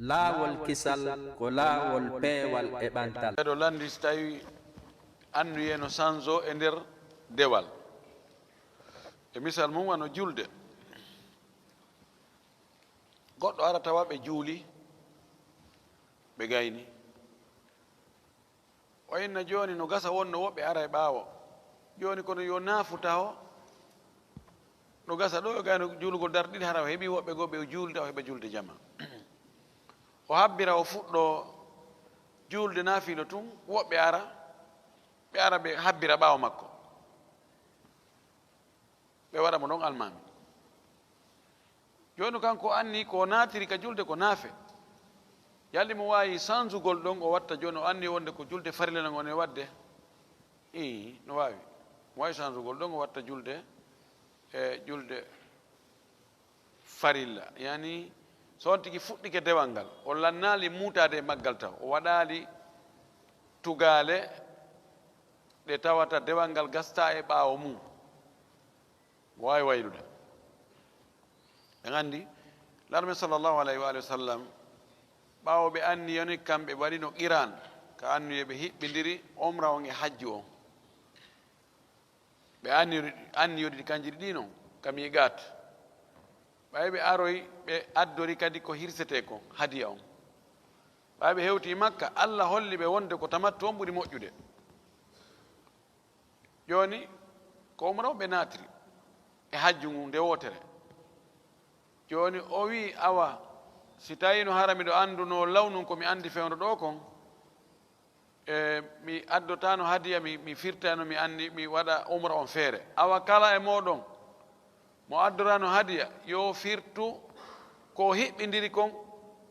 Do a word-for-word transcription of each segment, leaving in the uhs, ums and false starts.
Laawol kisal ko laawol peewal e ɓantal. Ɓeɗo lanndi si tawi annuye no sanzo e nder dewal. E misal mum wano julde. Goɗɗo ara tawa ɓe juuli, ɓe gayni. O inna jooni no gasa wonno woɓɓe ara e ɓaawo. Jooni kono yo naafu taho. No gasa ɗo e gayno juulugol darɗe ɗiɗi hara o heɓi woɓɓe goo ɓe o juulde o heɓa julde jama. O habbira o fuɗɗo julde naafiilo tun woɓɓe ara, ɓe ara ɓe habbira ɓaawo makko. Ɓe waɗa mo ɗon almaami. Jooni kanko anni ko naatiri ka julde ko naafe. Yalli mo waawi sanzugol ɗon o watta jooni o anni wonde ko julde farilla non o ne waɗde? Ii, no waawi. Mo waawi sanzugol ɗon o watta julde e julde farilla. Yani so on tigi fuɗɗike dewal ngal, o lannaali muutaade e maggal taw, o waɗaali tugaale ɗe tawata dewal ngal gasta e ɓaawo mum. Waawi waylude. En anndi Laamɗo men sallallahu alayhi wa alihi wa sallam, ɓaawo ɓe anniyoni kamɓe ɓe waɗino qiran, ka annuye ɓe hiɓɓindiri omra on e hajju on. Ɓe anniyori, anniyori ɗi kanji ɗi non, ka miiqaat. Ɓay ɓe aroy, ɓe addori kadi ko hirsetee ko, hadiya on. Ɓay ɓe hewtii Makka, Alla holli ɓe wonde ko tamattu on ɓuri moƴƴude. Jooni, ko umra on ɓe naatiri e hajju ngun nde wootere. Jooni, o wi'i, awa, si tawii no hara miɗo anndunoo law nun ko mi anndi fewndo ɗoo kon, e mi addotaano hadiya, mi, mi firtayno, mi anndi, mi waɗa umra on feere. Awa kala e mooɗon, mo addoraano hadiya, yo firtu ko o hiɓɓindiri kon,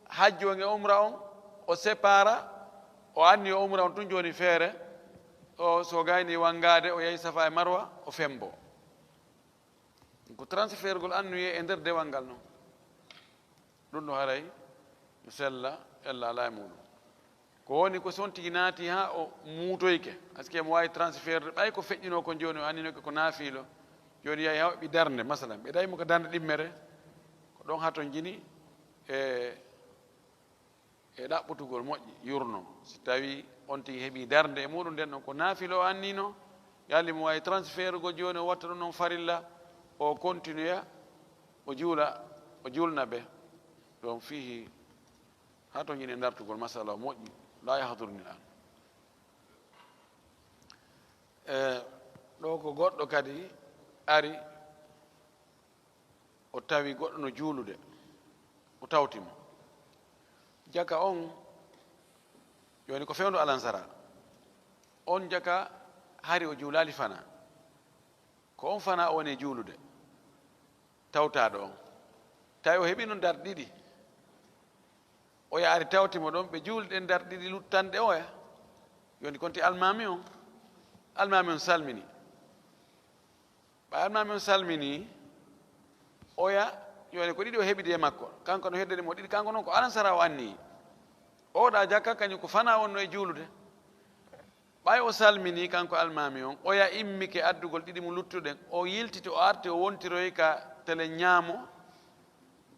hajju on e umra on, o separa, o anni yo umra on tun jooni feere, o so gayni wangaade, o yahi Safa e Marwa, o fembo. Ko transfergol annuye e nder dewal ngal non. Ɗum ɗo haray no sella, ella alaa e muɗum. Ko woni ko si on tigi naati haa o muutoyke, est-ce que mo waawi transfert ɓay ko feƴƴinoo kon jooni, o anninoke ko naafiilo, jooni yahi haa o heɓi darnde, masalan, ɓe tawi mo ko darnde ɗimmere, ko ɗon hatonjini e, e ɗaɓɓutugol moƴƴi, yurno. Si tawi on tigi heɓi darnde e muɗum, nden ɗon ko naafiilo o annino, yalli mo waawi transferugol jooni, o watta ɗum ɗon farilla, o continuya, o juula, o juulna ɓe. Ɗon fihi Haa to ñine dartugol masala o moƴƴi, laa yahduruni al'an. E, ɗo ko goɗɗo kadi ari, o tawi goɗɗo no juulude, o tawti mo. Jaka on, jooni ko fewndo alansara. On jaka hari o juulaali fana. Ko on fana o woni e juulude. Tawtaaɗo on. Tawi o heɓi noon darɗe ɗiɗi. Oya ari tawti mo ɗon, ɓe juuli ɗen darɗe ɗiɗi luttanɗe oya. Yoni konti almaami on. Almaami on salmini. Ɓay almaami on salmini, oya, yoni ko ɗiɗi o heɓidi e makko. Kanko no heddani mo ɗiɗi, kanko noon ko alansara o anni. Oɗa jaka kañum ko fana wonno e juulude. Ɓay o salminii, kanko almaami on, oya immike addugol ɗiɗi mum luttuɗen, o yiltiti, o arti, o wontiroyi ka tele ñaamo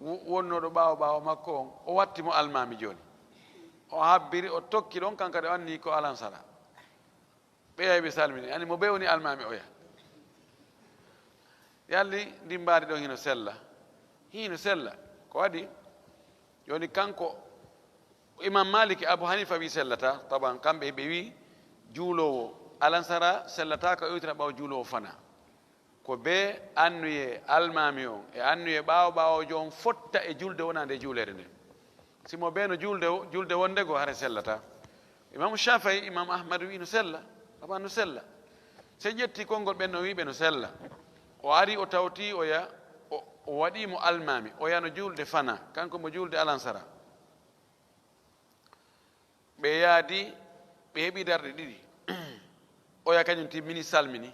wo-, wonnooɗo ɓaawo ɓaawo makko on, o watti mo almaami jooni. O habbiri, o tokki ɗon, kanko kadi o anni ko alansara. Ɓe yahi ɓe salmini, ani mo ɓe woni almaami oya. Yalli ndin mbaadi ɗon hino sella? Hino sella. Ko waɗi? Jooni kanko Imam Malik e Abu Hanifa wi sellata, taban kamɓe ɓe wi juuloowo alansara sellata ko iwtira ɓaawo juuloowo fana. Ko be annuye almaami on e annuye ɓaawo ɓaawojo on fotta e julde wonande e juuleede nden. Si mo be no julde, julde wonde goo hara sellata. Imam Shafai, Imam Ahmad wi no sella, taban no sella. Se ƴetti konngol ɓen no wi ɓe no sella. O ari o tawti oya, o, o waɗi mo almaami, oya no julde fana, kanko mo julde alansara. Ɓe yaadi, ɓe heɓi darɗe ɗiɗi. Oya kañum timmini, salmini.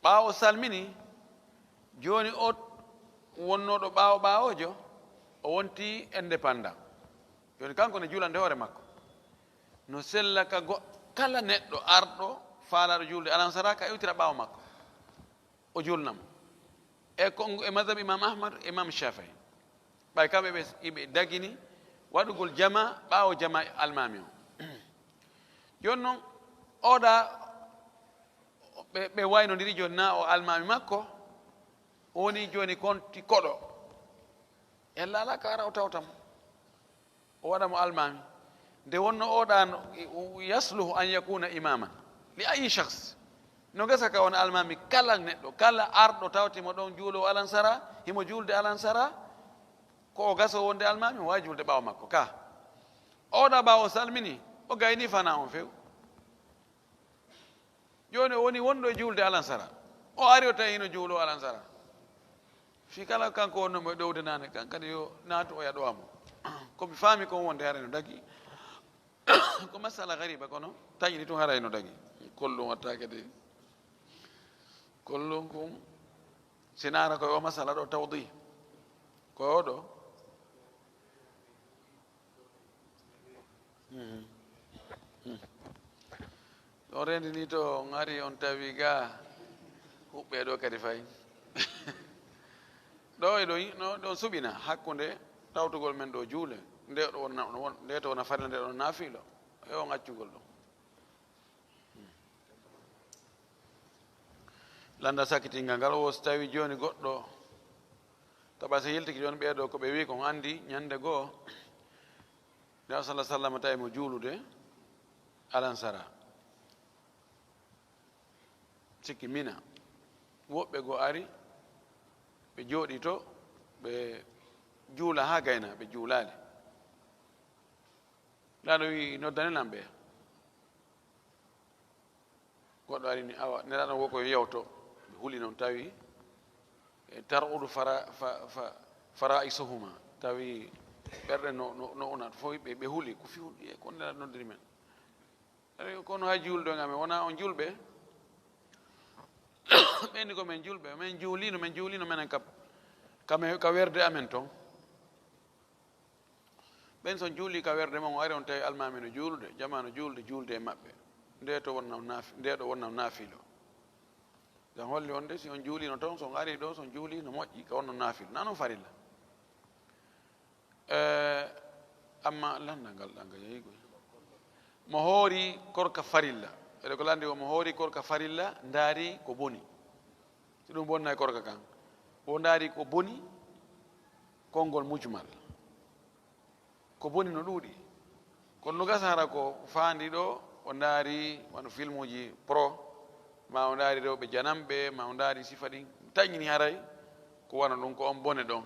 Ɓaawo o salmini, jooni o wonnooɗo ɓaawo ɓaawojo, o wonti indépendant. Jooni kanko ne juulande hoore makko. No sella ka go-, kala neɗɗo arɗo faalaaɗo juulde alansara ka iwtira ɓaawo makko. O juulna mo. E ko, e mazhab Imam Ahmad, Imam Shafii. Ɓay kamɓe ɓe iɓe dagini waɗugol jama ɓaawo jama almaami o. Jooni noon, oɗa ɓe, ɓe waynondiri jooni na o almaami makko, o woni jooni konti koɗo. Ella alaa ka ara o tawta mo. O waɗa mo almaami. Nde wonno oɗa no, yasluhu an yakuna imaman li ayi shakhs. No gasa ka wona almaami kala neɗɗo, kala arɗo tawti mo ɗon juulo alansara, himo juulde alansara, ko o gaso wonde almaami, o waawi juulde ɓaawo makko. Ka oɗa ɓaawo o salmini, o gayni fana on few. Jooni o woni wonɗo e juulde alansara. O ari o tawi hino juulo alansara. Fii kala kanko wonno mo e ɗowde naane, kan kadi yo naatu o yaɗowa mo. Ko mi faami kon wonde haray no dagi. Ko masala gariba kono taƴini tun haray no dagi. Kollum wattaake de. Kollum kun sinaara koye o masala ɗo tawdi. Ko oɗo. Mhm. Mhm. On rendi ni to on ari on tawi ga huɓɓe ɗo kadi fay. Ɗo e ɗo yi-, no, ɗon suɓina hakkunde tawtugol men ɗo juule. Nde ɗo wona, no won, nde to wona farilla, nde ɗo naafilo. E on accugol ɗum. Lannda sakkitingal ngal, wo so tawi jooni goɗɗo, taɓa so yiltiki jooni ɓee ɗoo ko ɓe wii kon anndi ñannde goo, Nulaaɗo sallallaahu alayhi wa sallam tawi mo juulude alansara. Sikki Mina, woɓɓe goo ari, ɓe jooɗii to, ɓe juula haa gayna, ɓe juulaali. Nulaaɗo wii, "Noddane lan ɓe." Goɗɗo ari ni, awa, Nelaaɗo wo ko yewto. Ɓe huli noon, tawi e tar'udu fara-, fa-, fa-, fara'isuhuma, tawi ɓerɗe no, no, no unat fof, ɓe, ɓe huli, ko fii hunde, e ko Nelaaɗo noddiri men. Tawi kono haa juulɗo e amen, wonaa on juulɓe? Ɓen ni ko men juulɓe, men juuliino, men juuliino menen ka, ka me-, ka werde amen toon. Ɓen so on juulii ka werde mon, on ari on tawi almaami no juulude, jamaa no juulude, juulde e maɓɓe. Nde to wonna on naafi-, nde ɗo wonna on naafilo. Jan holli on de, si on juuliino toon, so on arii ɗo, so on juulii no moƴƴi, ka wonno naafilo. Naa noon farilla. Eh, amma lanndal ngal ɗan ka yehi koy. Mo hoori korka farilla. Eɗe ko lanndi o mo hoori korka farilla, ndaari ko boni. Si ɗum bonnay korka kan. O ndaari ko boni, konngol mujmal. Ko boni no ɗuuɗi. Kono no gasa hara ko faandi ɗo, o ndaari wano filmuuji pro, ma o ndaari rewɓe jananɓe, ma o ndaari sifa ɗin, taƴini haray ko wano ɗum ko on bone ɗon.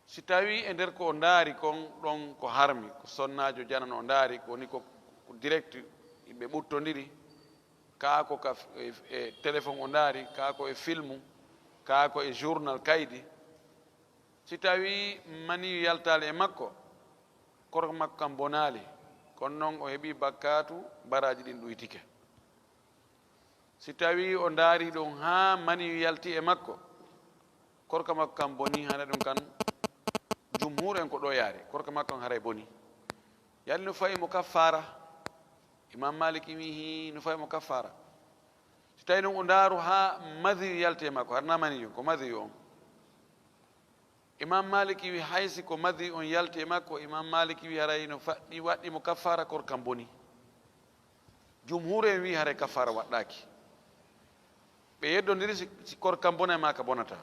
Si tawii e nder ko o ndaari kon ɗon ko harmi, ko sonnaajo janano o ndaari, ko woni ko, ko direct, ɓe ɓuttondiri, kaa ko ka f-, e, e téléphone o ndaari, kaa ko e filmu, kaa ko e journal kaydi. Si tawii maniyu yaltaali e makko, korka makko kan bonaali, kono noon o heɓii bakkaatu, baraaji ɗin ɗuytike. Si tawii o ndaari ɗum haa maniyu yalti e makko, korka makko kan bonii, hande ɗum kan jumhuur en ko ɗo yaari, korka makko kan haray bonii. Yalla no fayi mo kaffaara? Imam Maliki wii, hii, no fayi mo kaffaara. Si tawii noon o ndaaru haa madiyu yalti e makko, harnaa maniyu, ko madiyu on. Imam Maliki wi, hay si ko madi on yalti e makko, Imam Maliki wi, haray no faɗɗi, waɗɗi mo kaffaara, korkam boni. Jumhuur en wi, haray kaffaara waɗɗaaki. Ɓe yeddondiri si, si korkam bona e maa ka bonata.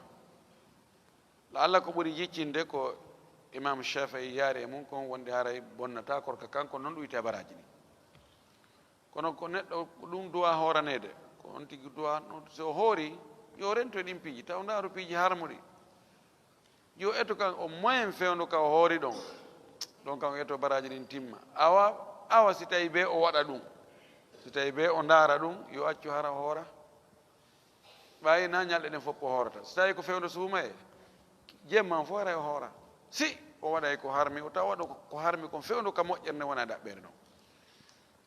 La alla ko ɓuri jiccinde ko Imam Shafi'i yaari e mum kon wonde haray bonnata korka kan, ko noon ɗuyte baraaji ɗi. Kono ko neɗɗo ko ɗum duwa hooraneede, ko on tigi duwa, no, so o hoori, yo rento e ɗin piiji, taw ndaaru piiji harmuɗi. Yo eto kan o moyen fewndo ka o hoori ɗon. Ɗon kan o eto baraaji ɗin timma. Awa, awa si tawi be o waɗa ɗum. Si tawi be o ndaara ɗum, yo accu hara o hoora. Ɓay na ñalɗe ɗen fof o hoorata. Si tawi ko fewndo suumaye, jemma on fof haray o hoora. Si o waɗay ko harmi, o tawa waɗo ko, ko harmi kon fewndo ka moƴƴere nden wona e ɗaɓɓere ɗon.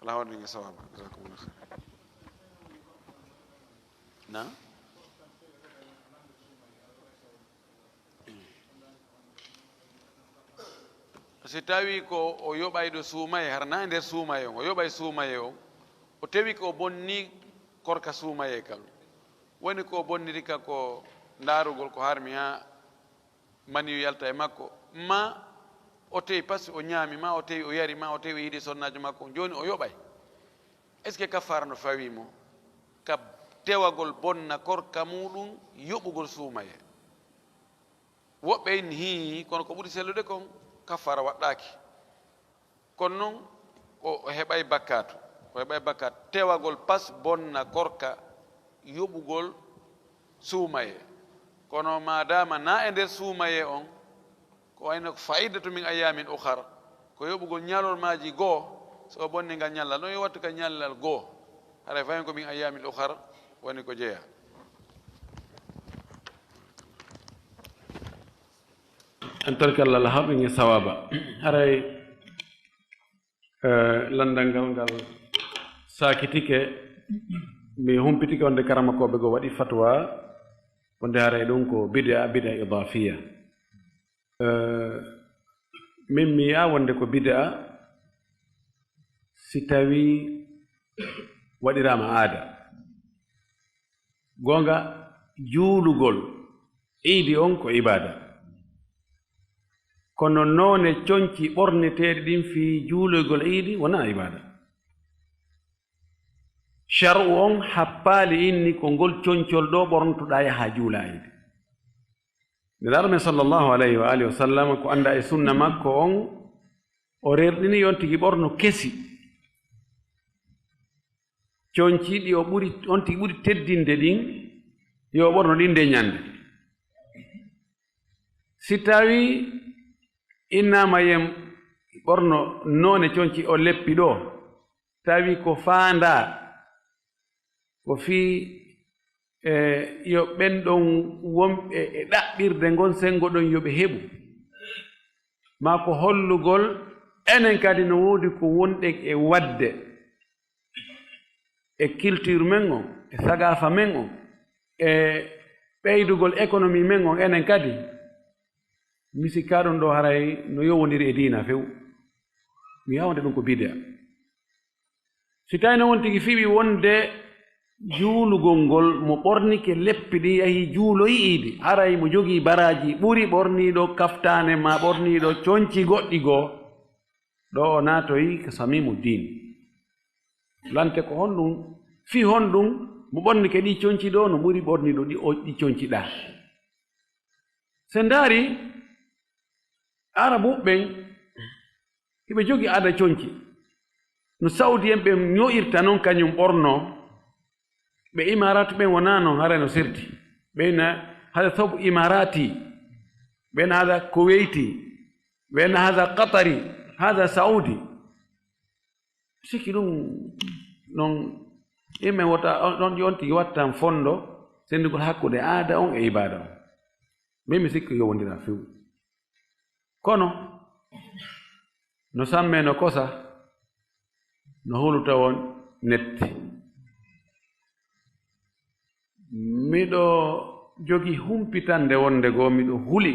Alaa hoɗo ɗin e sawaaba. Jazakumullah khair. Na? Si tawi ko o yoɓayɗo suumaye, hara na e nder suumaye on, o yoɓay suumaye on, o tewi ko o bonni korka suumaye kan. Woni ko o bonniri ka ko ndaarugol ko harmi haa Maniyu yalta e makko, ma o tewi, parce que o ñaami, ma o tewi o yari, ma o tewi o yiidi sonnaajo makko, jooni o yoɓay. Est-ce que kaffaara no fawii mo ka tewagol bonna korka muuɗum yoɓugol suumayee? Woɓɓe inni hii, kono ko ɓuri sellude kon, kaffaara waɗɗaaki. Kono noon, o, o heɓay bakkaatu. O heɓay bakkaatu. Tewagol pas bonna korka yoɓugol suumayee. Kono maadaama na e nder suumayee on, ko wayno ko faidatu min ayyamin ukhar, ko yoɓugol ñalormaaji goo, so o bonni ngal ñallal, ɗon yo wattu ka ñallal goo. Haray fayin ko min ayyamin ukhar woni ko jeyaa. En tarkalla, Allah harɗin e sawaba. Haray, eh, landal ngal ngal sakitike, mi humpitike wonde karamakooɓe goo waɗi fatwa wonde haray ɗum ko bid'a, bid'a idafiya. Eh, min mi yi'a wonde ko bid'a si tawi waɗirama aada. Goonga, juulugol iidi on ko ibaada. Kono noone conci ɓorneteeɗi ɗin fii juuloygol iidi wonaa ibaada. Shar'u on happaali inni ko ngol concol ɗoo ɓornotoɗaa yahaa juulaa iidi. Nelaaɗo men sallallahu alayhi wa alihi wa sallam ko anndaa e sunna makko on, o rerɗini yo on tigi ɓorno kesi. Conci ɗi o ɓuri, on tigi ɓuri teddinde ɗin, yo o ɓorno ɗin nde ñande. Si tawi innaama yen ɓorno noone conci o leppi ɗoo, tawi ko faandaa ko fii, e, yo ɓen ɗon wonɓe e ɗaɓɓirde ngon senngo ɗon yo ɓe heɓu, maa ko hollugol enen kadi no woodi ko wonɗen e waɗde e culture men on, e sagaafa men on, e ɓeydugol économie men on enen kadi, mi sikkaa ɗum ɗoo haray no yowondiri e diina few. Mi yi'aa wonde ɗum ko bid'a. Si tawii no won tigi fiɓi wonde juulugol ngol mo ɓornike leppi ɗin yahii juuloyi iidi, haray mo jogii baraaji ɓuri ɓorniiɗo kaftaane maa ɓorniiɗo conci goɗɗi goo, ɗoo o naatoyi ko samimu diin. Lante ko honɗum, fii honɗum mo ɓornike ɗii conci ɗoo no ɓuri ɓorniiɗo ɗi, o, ɗi conci ɗaa? Si en ndaari, Arabuɓe ɓen, hiɓe jogii aada conci. No Saudi en ɓen ño'irta non kañum ɓorno, ɓe Imarati ɓen wonaa non, haray no serti. Ɓe na hada thob Imarati, ɓe na hada Kuwaiti, ɓe na hada Qatari, hada Saudi. Sikki ɗum non, yimɓe wota, on, on, on tigi wattan fondo senndugol hakkunde aada on e ibaada on. Min mi sikki yowondira few. Kono, no samme no kosa, no huluta won netti. Miɗo jogi humpitande wonde goo miɗo huli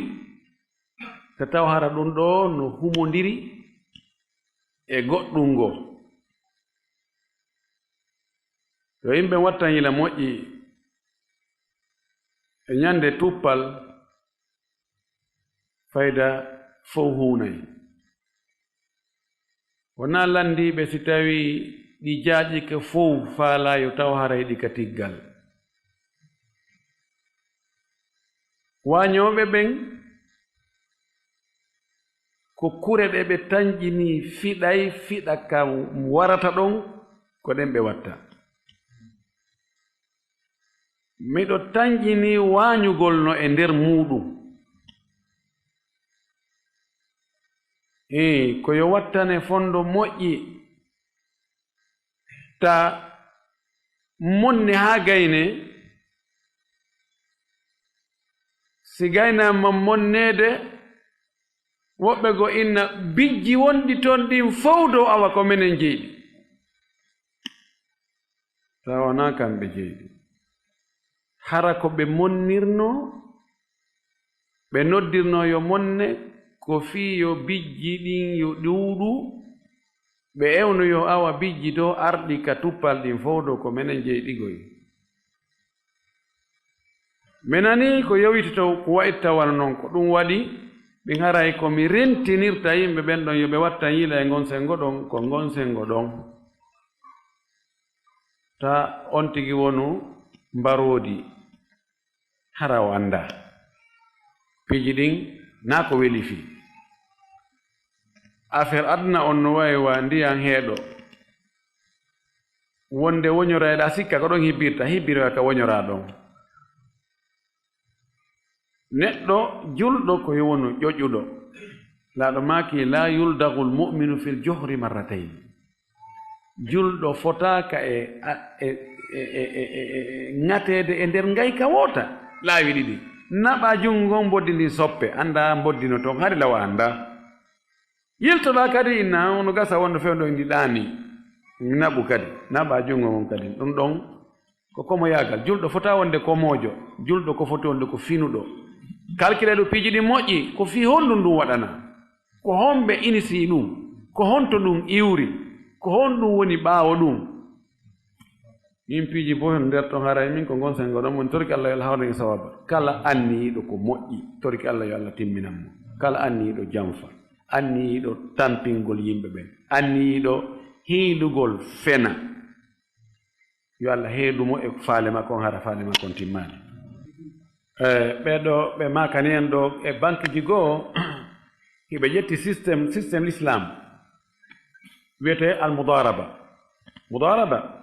so taw hara ɗum ɗoo no humondiri e goɗɗum ngoo. Yo yimɓe wattan yila moƴƴi e ñande tuppal fayda fow huunay. Wonaa lanndiiɓe si tawii ɗi jaaƴike fow faalaa yo taw haray ɗi ka tiggal. Waañooɓe ɓen ko kure ɗe ɓe tanƴinii fiɗay fiɗa ka warata ɗon ko ɗen ɓe watta. Miɗo tanƴinii waañugol no e nder muuɗum. Ee, ko yo wattane fondo moƴƴi, ta monne haa gayne. Si gaynaama monneede, woɓɓe go inna bijji wonɗi ton ɗin fow dow awa ko menen jeyɗi. Tawa wonaa kamɓe jeyɗi. Hara ko ɓe monnirnoo, ɓe noddirnoo yo monne, ko fii yo bijji ɗin yo ɗuuɗu, ɓe ewnu yo awa bijji dow arɗi ka tuppal ɗin fow dow ko menen jeyɗi goy. Mi nanii ko yowiti taw ko wa'ittawal non, ko ɗum waɗi min haray ko mi rentinirta yimɓe ɓen ɗon yo ɓe wattan yiila e ngon senngo ɗon, ko ngon senngo ɗon. Ta on tigi wonu mbaroodi, hara o anndaa. Piiji ɗin naa ko weli fii. Affaire aduna on no wayi wa ndiyan heeɗo. Wonde woñorayɗa sikka ko ɗon hibbirta, hibbirwa ka woñora ɗon. Neɗɗo julɗo ko yo wonu ƴoƴuɗo. Laaɗo maaki, "La yuldagul mu'minu fil juhri marratayn." Julɗo fotaaka e, e, e, e, e, e, e ŋateede e nder ngayka woota, laawi ɗiɗi. Naɓa junngo ngon, mboddi ndin soppe, annda mboddi no ton, hari lawa annda. Yiltoɗa kadi, inna, ono gasa wonde fewndo indi ɗaani. Naɓu kadi, naɓa junngo ngon kadi. Ɗum ɗon ko komoyaagal. Julɗo fota wonde komoojo. Julɗo ko foti wonde ko finuɗo. Kalkile ɗo piiji ɗin moƴƴi, ko fii honɗum ɗum waɗana? Ko homɓe inisii ɗum? Ko honto ɗum iwri? Ko honɗum woni ɓaawo ɗum? Ɗin piiji fof nder ton haray min ko ngon senngo ɗon, woni torki Allah yo Allah hawren e sawaba. Kala anniyiiɗo ko moƴƴi, torki Allah yo Allah timminan mo. Kala anniyiiɗo janfa, anniyiiɗo tampingol yimɓe ɓen, anniyiiɗo hiilugol fena, yo Allah heedu mo e faale makko on, hara faale makko on timmaani. Eh, ɓee ɗo ɓe maakani en ɗo e banque ji goo, hiɓe ƴetti système, système l'islam wiyetee al mudaraba. Mudaraba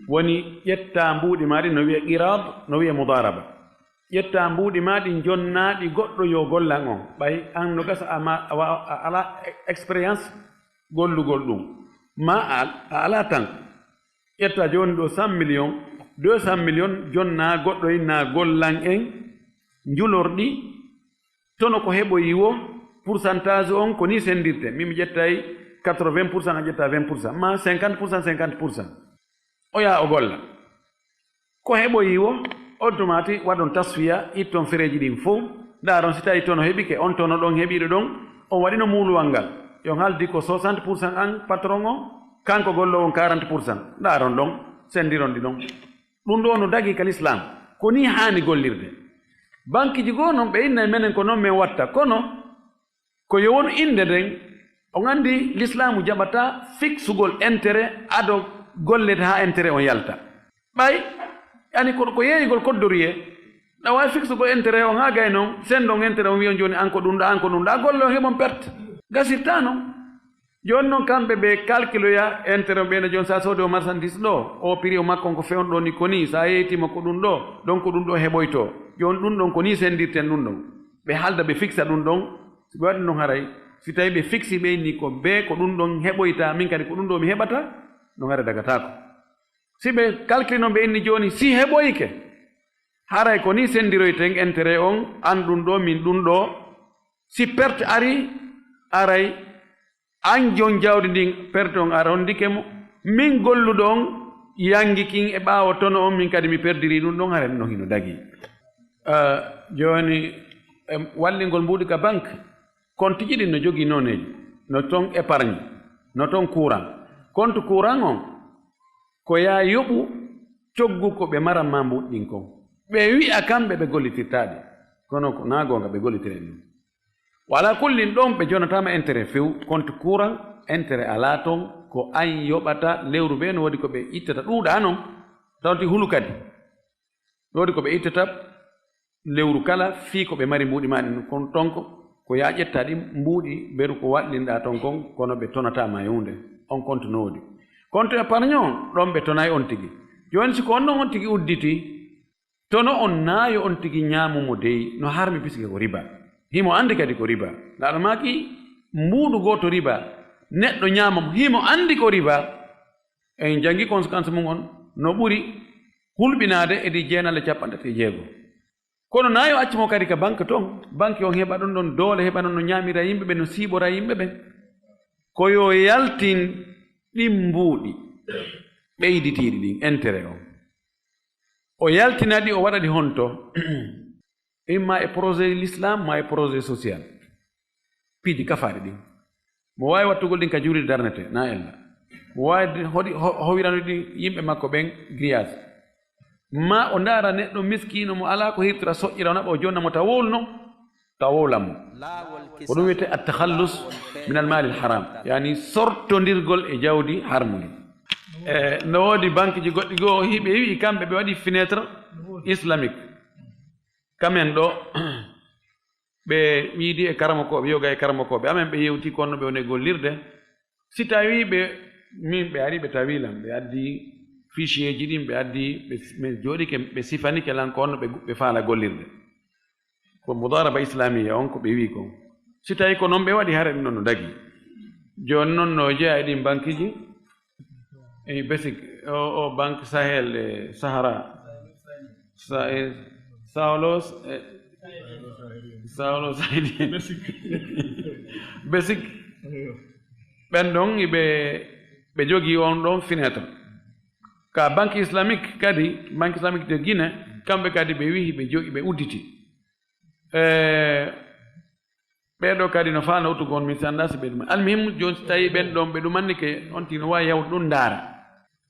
woni ƴetta mbuuɗi maa ɗin, no wiye qirad, no wiye mudaraba. Ƴetta mbuuɗi maa ɗin, jonnaa ɗi goɗɗo yo gollan on. Ɓay an no gasa a ma-, a wa-, a alaa e-, expérience gollugol ɗum. Ma a, a alaa tan. Ƴetta jooni ɗo cent millions, deux cent millions, jonnaa goɗɗo inna gollan en njulorɗi, tono ko heɓoyi wo, pourcentage on ko ni senndirte. Min mi ƴettay quatre-vingts pour cent, a ƴetta vingt pour cent, ma cinquante pour cent, cinquante pour cent. O yaha o golla. Ko heɓoyi wo, on tuma ti waɗon tasfiya, itton fereeji ɗin fow, ndaaron si tawi tono heɓike, on tono ɗon heɓiiɗo ɗon, on waɗino muuluwal ngal. Yo on haldi ko soixante pour cent an patron on, kanko golloowo on quarante pour cent. Ndaaron ɗon, senndiron ɗi ɗon. Ɗum ɗo no dagi ka l'islam. Ko ni haani gollirde. Bankiji goo non ɓe inna e menen ko non men watta. Kono ko yo wonu innde nden, on anndi l'islaamu jaɓataa fiksugol intérêt ado gollete haa intérêt on yalta. Ɓay, yani ko, ko yeeyugol koddoruyee, na waawi fiksugol intérêt on haa gay non, senndon intérêt on wiyon jooni an ko ɗum ɗo, an ko ɗum ɗo, a golle on heɓon perte. Gasirtaa non. Jooni non kamɓe ɓe calculoya intérêt on ɓeyna jooni, so a soodi o marchandise ɗo, o prix o makko on ko fewndo ɗo ni ko ni, so a yeeytiima ko ɗum ɗo, ɗon ko ɗum ɗo heɓoytoo. Jooni ɗum ɗon ko ni senndirten ɗum ɗon. Ɓe haalda ɓe fiksa ɗum ɗon, si ɓe waɗi non haray, si tawi ɓe fiksi ɓe inni ko bee ko ɗum ɗon heɓoyta, min kadi ko ɗum ɗo mi heɓata, non haray dagataako. Si ɓe calcule non ɓe inni jooni, si heɓoyke, haray ko ni senndiroyten intérêt on, an ɗum ɗo, min ɗum ɗo, si perte ari, aray an jon jawdi ndin perte on a rondike mo, min golluɗo on yangi kin e ɓaawo tono on, min kadi mi perdiri ɗum ɗon, haray non hino dagi. Eh, jooni, em, wallingol mbuuɗi ka banque, compte ji ɗin no jogii nooneeji, no ton épargne, no ton courant. Compte courant on, ko yaa yoɓu coggu ko ɓe maran ma mbuuɗi ɗin kon. Ɓe wi'a kamɓe ɓe gollitirtaa ɗi, kono ko naa goonga ɓe gollitira ɗum. Wa ala kullin, ɗon ɓe jonataama intérêt few, compte courant, intérêt alaa ton, ko an yoɓata lewru bee no woodi ko ɓe ittata ɗuuɗaa non, tawti hulu kadi. No woodi ko ɓe ittata lewru kala fii ko ɓe mari mbuuɗi maa ɗin, kon ton ko, ko yaa ƴetta ɗin mbuuɗi beru ko waɗlinɗaa ton kon, kono ɓe tonataa ma e huunde. On compte no woodi. Compte épargne on, ɗon ɓe tonay on tigi. Jooni si ko on non on tigi udditi, tono on naayo on tigi ñaamu mo dey, no harmi, puisque ko riba. Himo anndi kadi ko riba. Laaɗo maaki mbuuɗu gooto riba, neɗɗo ñaama mo, himo anndi ko riba. En janngi conséquence mum on, no ɓuri hulɓinaade e ɗi jeenalle cappanɗe tati e jeego. Kono naayo acci mo kadi ka banque ton, banque on heɓa ɗon ɗon doole, heɓa ɗon no ñaamira yimɓe ɓen, no siiɓora yimɓe ɓen. Ko yo yaltin ɗin mbuuɗi ɓeyditiiɗi ɗin, intérêt on. O yaltina ɗi, o waɗa ɗi honto? Imma e projet l'islam, ma e projet social. Piiji kafaaɗi ɗin. Mo waawi wattugol ɗin ka juulirde darnete, na ella. Mo waawi hoɗi, ho-, howirano ɗin yimɓe makko ɓen grillage. Ma o ndaara neɗɗo miskiino mo alaa ko hirtira, soƴƴira, o naɓa, o jonna mo, tawa wowlu noon, tawa wowlan mo. Ko ɗum wiyetee at-takhallus min al-mali al-haram, yani sortondirgol e jawdi harmundi. E, no woodi banque ji goɗɗi goo, hiɓe wi'i kamɓe ɓe waɗi fenêtre islamique. Kamen ɗo, ɓe wiidi e karamokooɓe, yoga e karamokooɓe amen, ɓe yewti ko honno ɓe woni e gollirde. Si tawii ɓe, min ɓe ari, ɓe tawi lan, ɓe addi fichierji ɗin, ɓe addi, ɓe, min jooɗike, ɓe sifanike lan ko honno ɓe, ɓe faala gollirde. Ko mudaraba islamiya on ko ɓe wi'i kon. Si tawii ko non ɓe waɗi, hare ɗum ɗon no dagi. Jooni non no jeyaa e ɗin bankiji, e BESIC, o, o Banque Sahel e Sahara, Sa-, e Saulos, e Saulos Aidien. BESIC. Ɓen ɗon iɓe, ɓe jogii on ɗon fenêtre. Ka Banque Islamique kadi, Banque Islamique de Guinée, kamɓe kadi ɓe wi'i ɓe jogi, ɓe udditi. E, ɓee ɗoo kadi no faala uddugol, mi si anndaa si ɓe ɗum. Almuhimmu, jooni si tawii ɓen ɗon ɓe ɗumannike, on tigi no waawi yawde ɗum ndaara.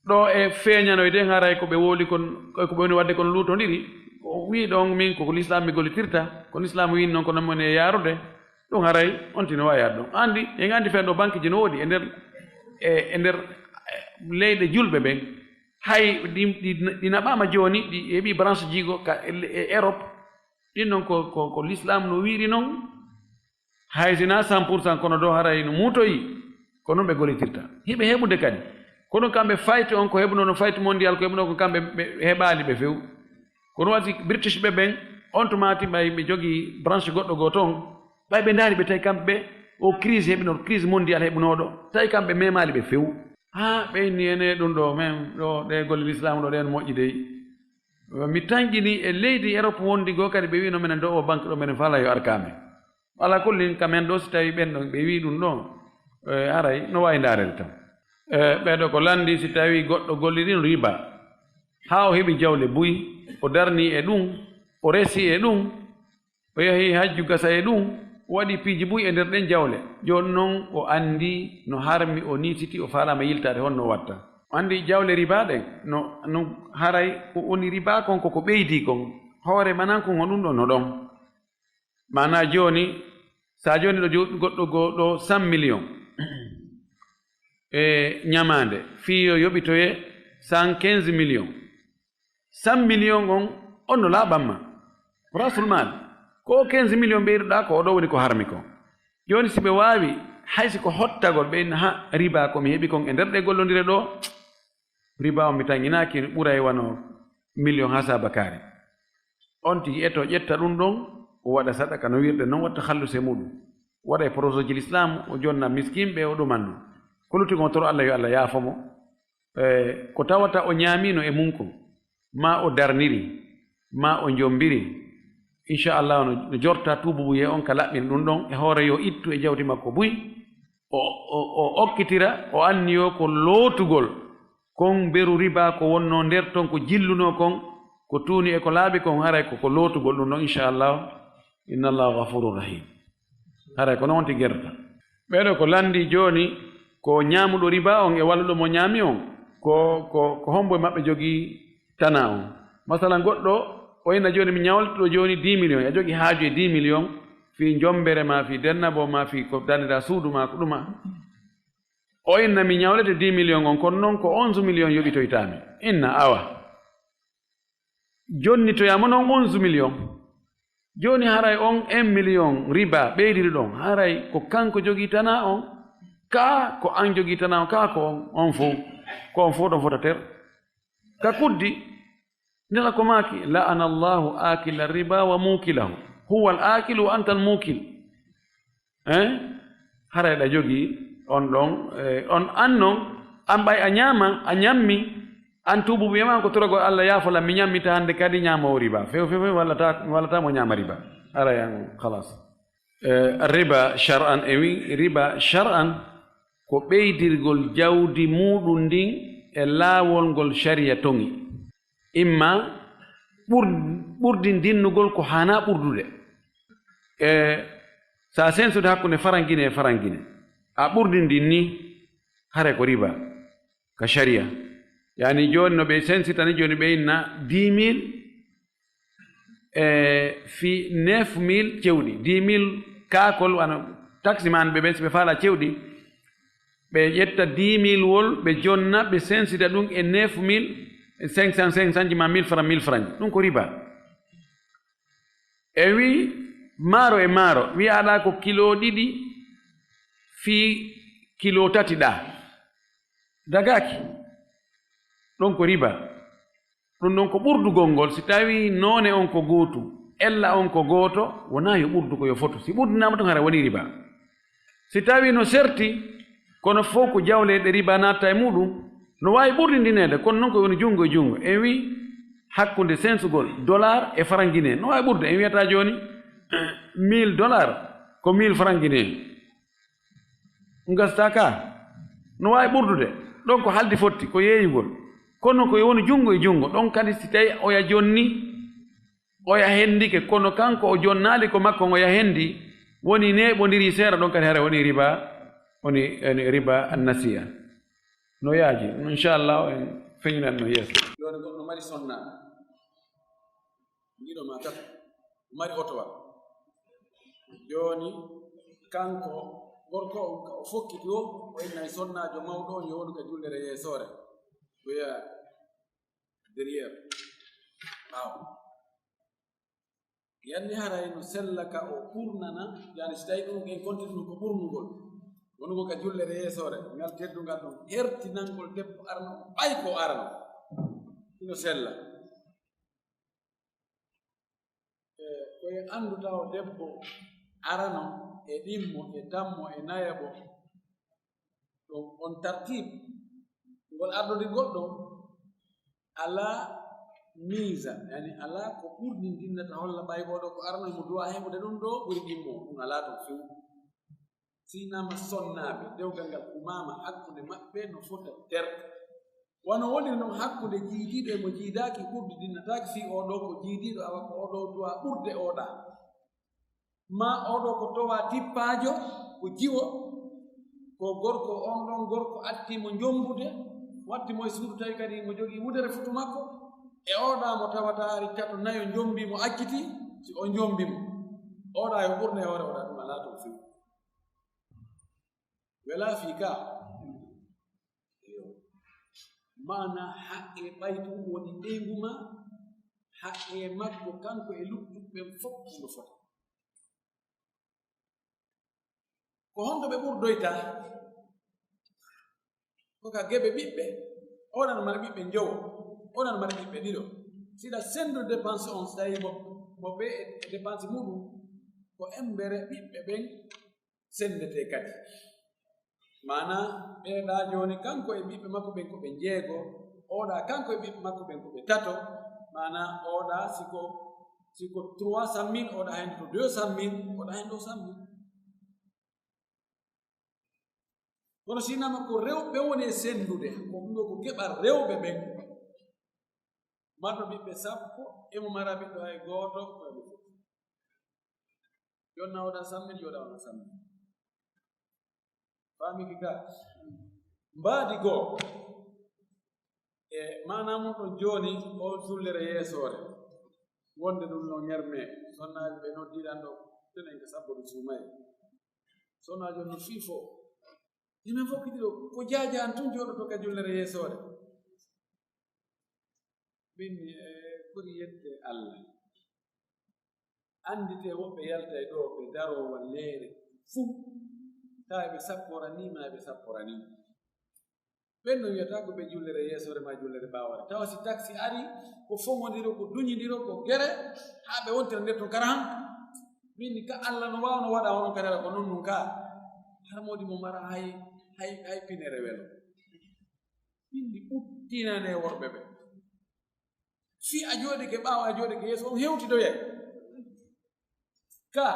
Ɗo e feeñanoyde, haray ko ɓe wowli kon, ko ɓe woni waɗde kon luutondiri. O wi'i ɗon, min ko, ko lislaam mi gollitirta, ko lislaam wi'i non, ko non mi woni e yaarude. Ɗum haray on tigi no waawi yaade ɗon. Anndi, en anndi feen ɗo banque ji no woodi e nder, e, e nder, e, leyɗe julɓe ɓen. Hay ɗi, ɗi, ɗi naɓaama jooni, ɗi heɓi branche jiigo ka e, e Europe. Ɗin non ko, ko, ko lislaam no wi'iri non. Hay si na cent pour cent, kono ɗo haray no muutoyi, ko non ɓe gollitirta. Hiɓe heɓude kadi. Kono kamɓe fayti on ko heɓuno no fayti mondial, ko heɓuno ko kamɓe ɓe heɓaali ɓe few. Kono wasi British ɓe ɓen, on tuma ti ɓay ɓe jogii branche goɗɗo goo toon, ɓay ɓe ndaari ɓe tawi kamɓe o crise heɓuno, crise mondial heɓunooɗo, tawi kamɓe memaali ɓe few. Haa ɓe inni ene ɗum ɗo, men ɗo, ɗe golle l'islam ɗo, ɗen moƴƴi dey. Mi tanƴini e leydi Europe wondi goo kadi, ɓe wiino menen ɗo o banque ɗo, menen fala yo arka men. Ala kullin, ka men ɗo, si tawi ɓen ɗon ɓe wi ɗum ɗo, e, aray, no waawi ndaarede tan. E, ɓee ɗo ko lanndi, si tawi goɗɗo golliri no riba, haa o heɓi jawle buy, o darni e ɗum, o resi e ɗum, o yahi hajju gasa e ɗum, o waɗi piiji buy e nder ɗen jawle. Jooni non o anndi no harmi, o niititi, o faalaama yiltaade, honno o watta? O anndi jawle riba ɗen, no, no haray ko woni riba kon, ko ko ɓeydi kon. Hoore manan kon, ko ɗum ɗon no ɗon. Maanaa jooni, so a jooni ɗo jo-, goɗɗo goo ɗo cent millions e ñamaande, fii yo yoɓitoye cent quinze millions. Cent millions on, on no laaɓan ma. Rasul maal, ko quinze millions ɓeyduɗaa ko, o ɗo woni ko harmi ko. Jooni si ɓe waawi, hay si ko hottagol, ɓe inna, ha, riba ko mi heɓi kon e nder ɗe gollondire ɗo, riba on mi tanƴinaaki, no ɓuray wano million haa saabakaari. On tigi eto ƴetta ɗum ɗon, o waɗa sadaka no wirde non, watta halluse muɗum. Waɗa e projet ji l'islam, o jonna miskinɓe, o ɗumanno. Ko lutti kon toro Allah, yo Allah yaafo mo. E, ko tawata o ñaamino e mum kon, ma o darniri, ma o jombiri, inchallah, no, no jorta tuububuye on ka laɓɓin ɗum ɗon, e hoore yo ittu e jawdi makko buy, o, o, o okkitira, o anniyo ko lootugol kon mberu riba ko wonno nder ton, ko jilluno kon, ko tuuni e ko laaɓi kon, haray ko, ko lootugol ɗum ɗon, inchallah, inna Allah ghafurur rahim. Haray ko noon tigi gerdata. Ɓee ɗo ko lanndi jooni, ko ñaamuɗo riba on e walluɗo mo ñaami on, ko, ko, ko hombo e maɓɓe jogii tana on? Masalan, goɗɗo o inna jooni, mi ñawlito ɗo jooni dix millions, a jogii haaju e dix millions, fii jombere ma, fii dennabo ma, fii ko darnira suudu ma, ko ɗuma. O inna, mi ñawlete dix millions on, kono noon ko onze millions yoɓitoytaami. Inna, awa. Jonnitoyaa mo noon onze millions. Jooni haray on un million riba ɓeydiri ɗon, haray ko kanko jogii tana on, kaa ko an jogii tana on, kaa ko on, on fow, ko on fow ɗon fota ter. Ka kuddi, Nela ko maaki, "La'ana Allahu akila riba wa mukilahu. Huwa al akilu wa anta al mukil." Eh? Haray ɗa jogii on ɗon, eh, on an non, an ɓay a ñaama, a ñammi, an tuubu wiyama ko torogol Allah yaafo lan, mi ñammi ta hannde kadi ñaamoowo riba. Few, few, few, wallata, wallata mo ñaama riba. Haray an, khalas. Eh, riba shar'an, e wi, riba shar'an ko ɓeydirgol jawdi muuɗum ndin e laawol ngol sharia toŋi. Imma ɓur-, ɓurdi ndinnugol ko haanaa ɓurdude. E, so a sensude hakkunde farangine e farangine, a ɓurdi ndin ni, hare ko riba ka sharia. Yani jooni no ɓe sensita ni, jooni ɓe inna dix mille, e fii neuf mille cewɗi, dix mille kaakol, wano taksiman ɓe ɓen, si ɓe faala cewɗi, ɓe ƴetta dix mille wol, ɓe jonna, ɓe sensita ɗum e neuf mille cinq cent, cinq cent ji ma mille francs, mille francs ji. Ɗum ko riba. E wi maaro e maaro, wi'aɗa ko kilo ɗiɗi fii kilo tati ɗa. Dagaaki. Ɗon ko riba. Ɗum ɗon ko ɓurdugol ngol, si tawi noone on ko gootu, ella on ko gooto, wonaa yo ɓurdu, ko yo fotu. Si ɓurdinaama tun, hara woni riba. Si tawi no serti, kono fof ko jawleeɗe riba naatta e muɗum, no waawi ɓurdineede, kono non ko woni junngo e junngo. En wi hakkunde sensugol dollar e faranguine, no waawi ɓurde. En wiyata jooni mille dollar ko mille faranguine. Ɗum gasata ka. No waawi ɓurdude. Ɗon ko haldi fotti, ko yeeyugol. Kono ko woni junngo e junngo. Ɗon kadi si tawi oya jonni, oya hendike, kono kanko o jonnaali ko makko, oya hendi, woni neeɓondiri seeɗa, ɗon kadi hara woni riba, woni, woni riba annasiya. No yaaji, inchallah, en feñinan no yeeso. Jooni goɗɗo mari sonna. Ɗiɗo ma tato. Mari otowa. Jooni kanko gorko on, ka o fokkiti o, o innay sonnaajo mawɗo on yo wonu ka jullere yeesoore. Ko ya derrière. Ɓaawo. Yanni haray no sella ka o ɓurnana, yani si tawi ɗum en konti ɗum ko ɓurnugol. Wonugol ka jullere yeesoore, ngal teddungal ɗum, hertinangol debbo arano, ɓay ko arano. Ino sella. E, ko en anndu taw debbo arano e ɗimmo, e tammo, e nayabo. Ɗum on tartib, ngol ardodigol ɗum, alaa miisa, yani alaa ko ɓurdi ndinnata holla ɓay oo ɗoo ko arano mo duwa heɓude ɗum ɗoo ɓuri ɗimmo, ɗum alaa ɗum few. Sinama sonnaaɓe, dewgal ngal kumaama hakkunde maɓɓe no fota ter. Wano woniri non hakkunde jiidiiɗo e mo jiidaaki, ɓurdi ndinnataake fii oo ɗoo ko jiidiiɗo, awa ko oo ɗoo duwa ɓurde oo ɗaa. Maa oo ɗoo ko towa tippaajo, ko jiwo, ko gorko, on ɗon gorko atti mo njombude, watti mo e suudu, tawi kadi mo jogii wudere futu makko, e oo ɗaa mo tawata ari tato nayo njombi mo, acciti, si o njombi mo. Oo ɗaa yo ɓurne hoore, oo ɗaa ɗum alaa toon few. Welaa fii ka. Maana haqqe ɓay ɗum woni ɓeyngu ma, haqqe makko kanko e luttuɓe ɓen fof no fota. Ko honto ɓe ɓurdoyta? Ko ka geɓe ɓiɓɓe. Oɗon mari ɓiɓɓe njowo, oɗon mari ɓiɓɓe ɗiɗo. Siɗa sendu dépense on, si tawi mo, mo ɓe e dépense muɗum, ko embere ɓiɓɓe ɓen sendetee kadi. Maanaa, ɓee ɗaa jooni, kanko e ɓiɓɓe makko ɓen ko ɓe njeego, oo ɗaa kanko e ɓiɓɓe makko ɓen ko ɓe tato, maanaa, oo ɗaa si ko, si ko trois cent mille, oo ɗaa heen ko deux cent mille, oo ɗaa heen ɗoo cent mille. Kono si nama ko rewɓe woni e senndude, ko ɗum ɗoo ko geɓal rewɓe ɓen. Marɗo ɓiɓɓe sappo, emo mara ɓiɗɗo hay gooto, ko emo foti. Jonna wona sammin, jooɗa wona sammin. Faamiki ka? Mbaadi goo. E maanaa mum ɗon jooni, o jullere yeesoore. Wonde ɗum no ŋermee, sonnaaɓe ɓe noddiɗan ɗo, tenen ko sabbo ɗum suumay. Sonnaajo no fii fo. Enen fof kadi ɗo, ko jaaja an tun jooɗoto ka jullere yeesoore. Min, eh, foti yetde Allah. Annditee woɓɓe yaltay ɗo, ɓe daroo walleere fuu, tawa ɓe sapporanii ma, ɓe sapporanii. Ɓen no wiyata ko ɓe jullere yeesoore ma jullere ɓaawoore. Tawa si taksi ari, ko foŋondiro, ko duñindiro, ko gere, haa ɓe wontira nder ton kara han. Min ka Allah no waawno waɗa hono kadi ko non nun ka. Har moodi mo mara hay, hay, hay pinere welo. Min mi uttinane worɓe ɓe. Fii a jooɗike ɓaawo, a jooɗike yeeso, on hewtidoyay. Ka,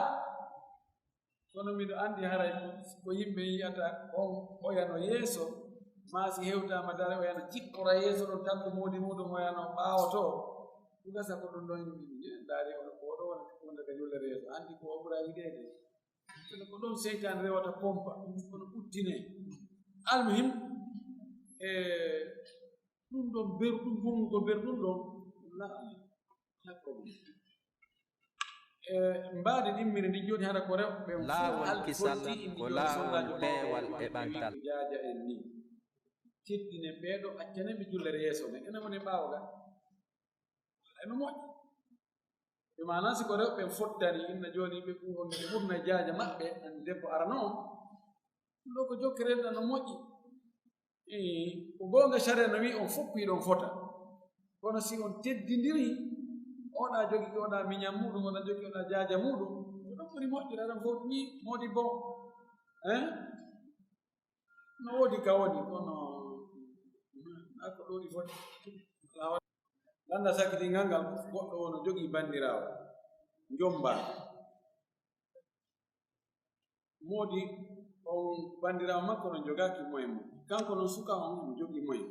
kono miɗo anndi haray ko, ko yimɓe yi'ata on oyano yeeso, maa si hewtaama dare oyano jippora yeeso ɗon, takko moodi muuɗum oyano ɓaawo to. Ɗum gasa ko ɗum ɗon yimɓe ndaari on ko ɗo woni wonde ka jullere yeeso. Anndi ko o ɓura yiɗeede. Kono ko ɗon seytaane rewata pompa, kono uttine. Almuhim, e, Ɗum ɗon beru, ɗum gomnugol beru ɗum ɗon, la, la problème. E mbaadi ɗimmiri ndi joni hara ko rewɓe ɓen fof. Laawol kisal ko laawol peewal e ɓantal. Jaaja en ni. Teddinen ɓee ɗoo, accanen ɓe jullere yeeso men. Enen woni ɓaawo ga. Eno moƴƴi. Ɓe maana si ko rewɓe ɓen fottani, inna joni ɓe ɓu-, on ɓe ɓurna e jaaja maɓɓe, an debbo arano on. Ɗum ɗoo ko jokkere enɗan no moƴƴi. Ii, ko goonga, sharia no wi'i on fof hiɗon fota. Kono si on teddindiri, oɗa jogi, oɗa miñan muɗum, oɗa jogi, oɗa jaaja muɗum, ko ɗum ɓuri moƴƴude, aɗan fof ni, modibbo. Hein? No woodi ka woni, kono, na ko ɗoɗi foti. Landa sakkitingal ngal, goɗɗo woni jogii bandiraawo, njomba. Moodi on bandiraawo makko no jogaaki moyen mum. Kanko non suka on no jogii moyen.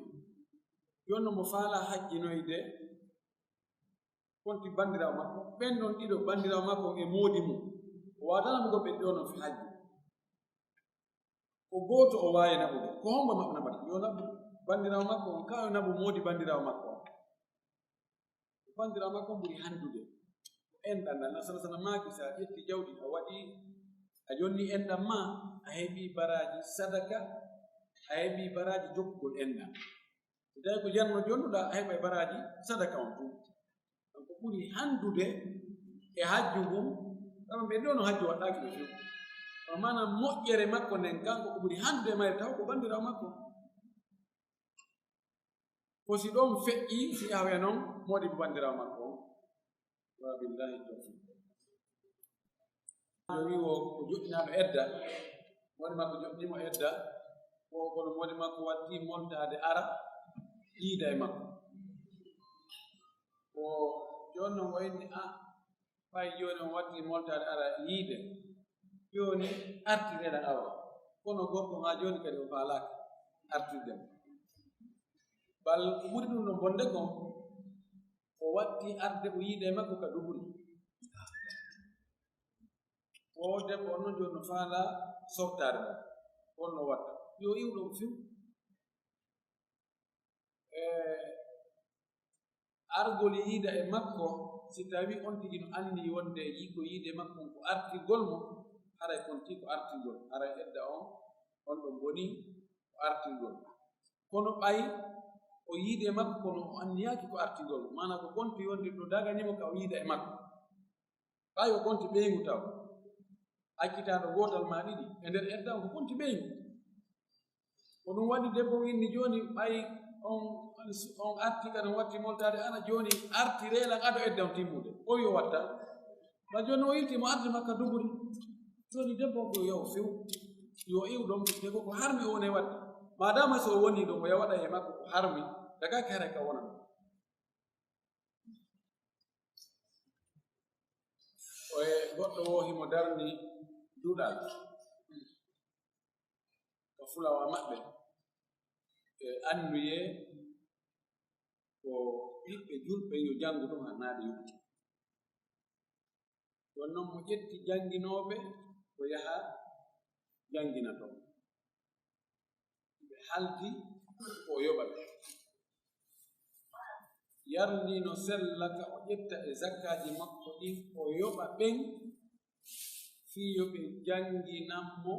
Jooni no mo faala hajjinoyde konti bandiraawo makko. Ɓen non ɗiɗo, bandiraawo makko e moodi mum. O waatana mo goɓɓe ɗiɗo non fi hajji. Ko gooto o waawi naɓude. Ko hombo maɓɓe naɓata? Yo naɓu bandiraawo makko on, kaa yo naɓu moodi bandiraawo makko on. Ko bandiraawo makko on ɓuri handude. Ko enɗan ɗan. Nasara sana maaki, so a ƴetti jawdi, a waɗi, a jonni enɗan ma, a heɓi baraaji sadaka, a heɓi baraaji jokkugol enɗan. So tawi ko janno jonnuɗaa, a heɓay baraaji sadaka on tun. Donc, ko ɓuri handude e hajju ngun, kama ɓe ɗo no hajju waɗɗaaki ɓe few. Kono maanaam moƴƴere makko nden, kanko ko ɓuri handude e mayre, taw ko bandiraawo makko. Ko si ɗon feƴƴi, si awe non, moodi ko bandiraawo makko on. Wa billahi tawfiq. Jowi wo ko joɗɗinaaɗo edda, moodi makko joɗɗiniimo edda, ko kono moodi makko watti moltaade ara, yiida e makko. Ko jooni non o inni, a, ɓay jooni on watti moltaade ara yiide, jooni arti reena awa. Kono gorko haa jooni kadi o faalaaka artirde mo. Bal ko ɓuri ɗum ɗon bonde kon, o watti arde o yiida e makko ka duburi. O debbo on non jooni no faala sortaade mo. On no watta. Yo iw ɗon few. E argol yiida e makko, si tawi on tigi no anndi wonde yi-, ko yiide makko ko artirgol mo, haray kon ti ko artirgol, haray edda on, on ɗon boni ko artirgol. Kono ɓay o yiide makko, kono o anniyaaki ko artirgol mo, maana ko kon ti wonde no dagani mo ka o yiida e makko. Ɓay o konti ɓeyngu taw, accitaano gootal maa ɗiɗi e nder edda on, ko konti ɓeyngu. Ko ɗum waɗi debbo on inni jooni, ɓay on, on arti kadi, on watti moltaade, ana jooni arti reelan ado edda on timmude. O yo watta. Ɓay jooni o yilti mo arde makka duburi. Jooni debbo on ko yo few. Yo iw ɗon, te ko ko harmi o woni waɗde. Maadaama so o woni ɗon, o ya waɗa e makko ko harmi, dagaaki haray ka wona. O e goɗɗo woo himo darni duɗal ka fulawa maɓɓe, e annuyee ko ɓiɓɓe julɓe yo janngu ɗum haa naade yoɓti. Ɗon non mo ƴetti jannginooɓe, o yaha janngina toon. Ɓe haldi ko o yoɓa ɓe. Yarni no sella ka o ƴetta e zakkaaji makko ɗin, o yoɓa ɓen fii yo ɓe jannginan mo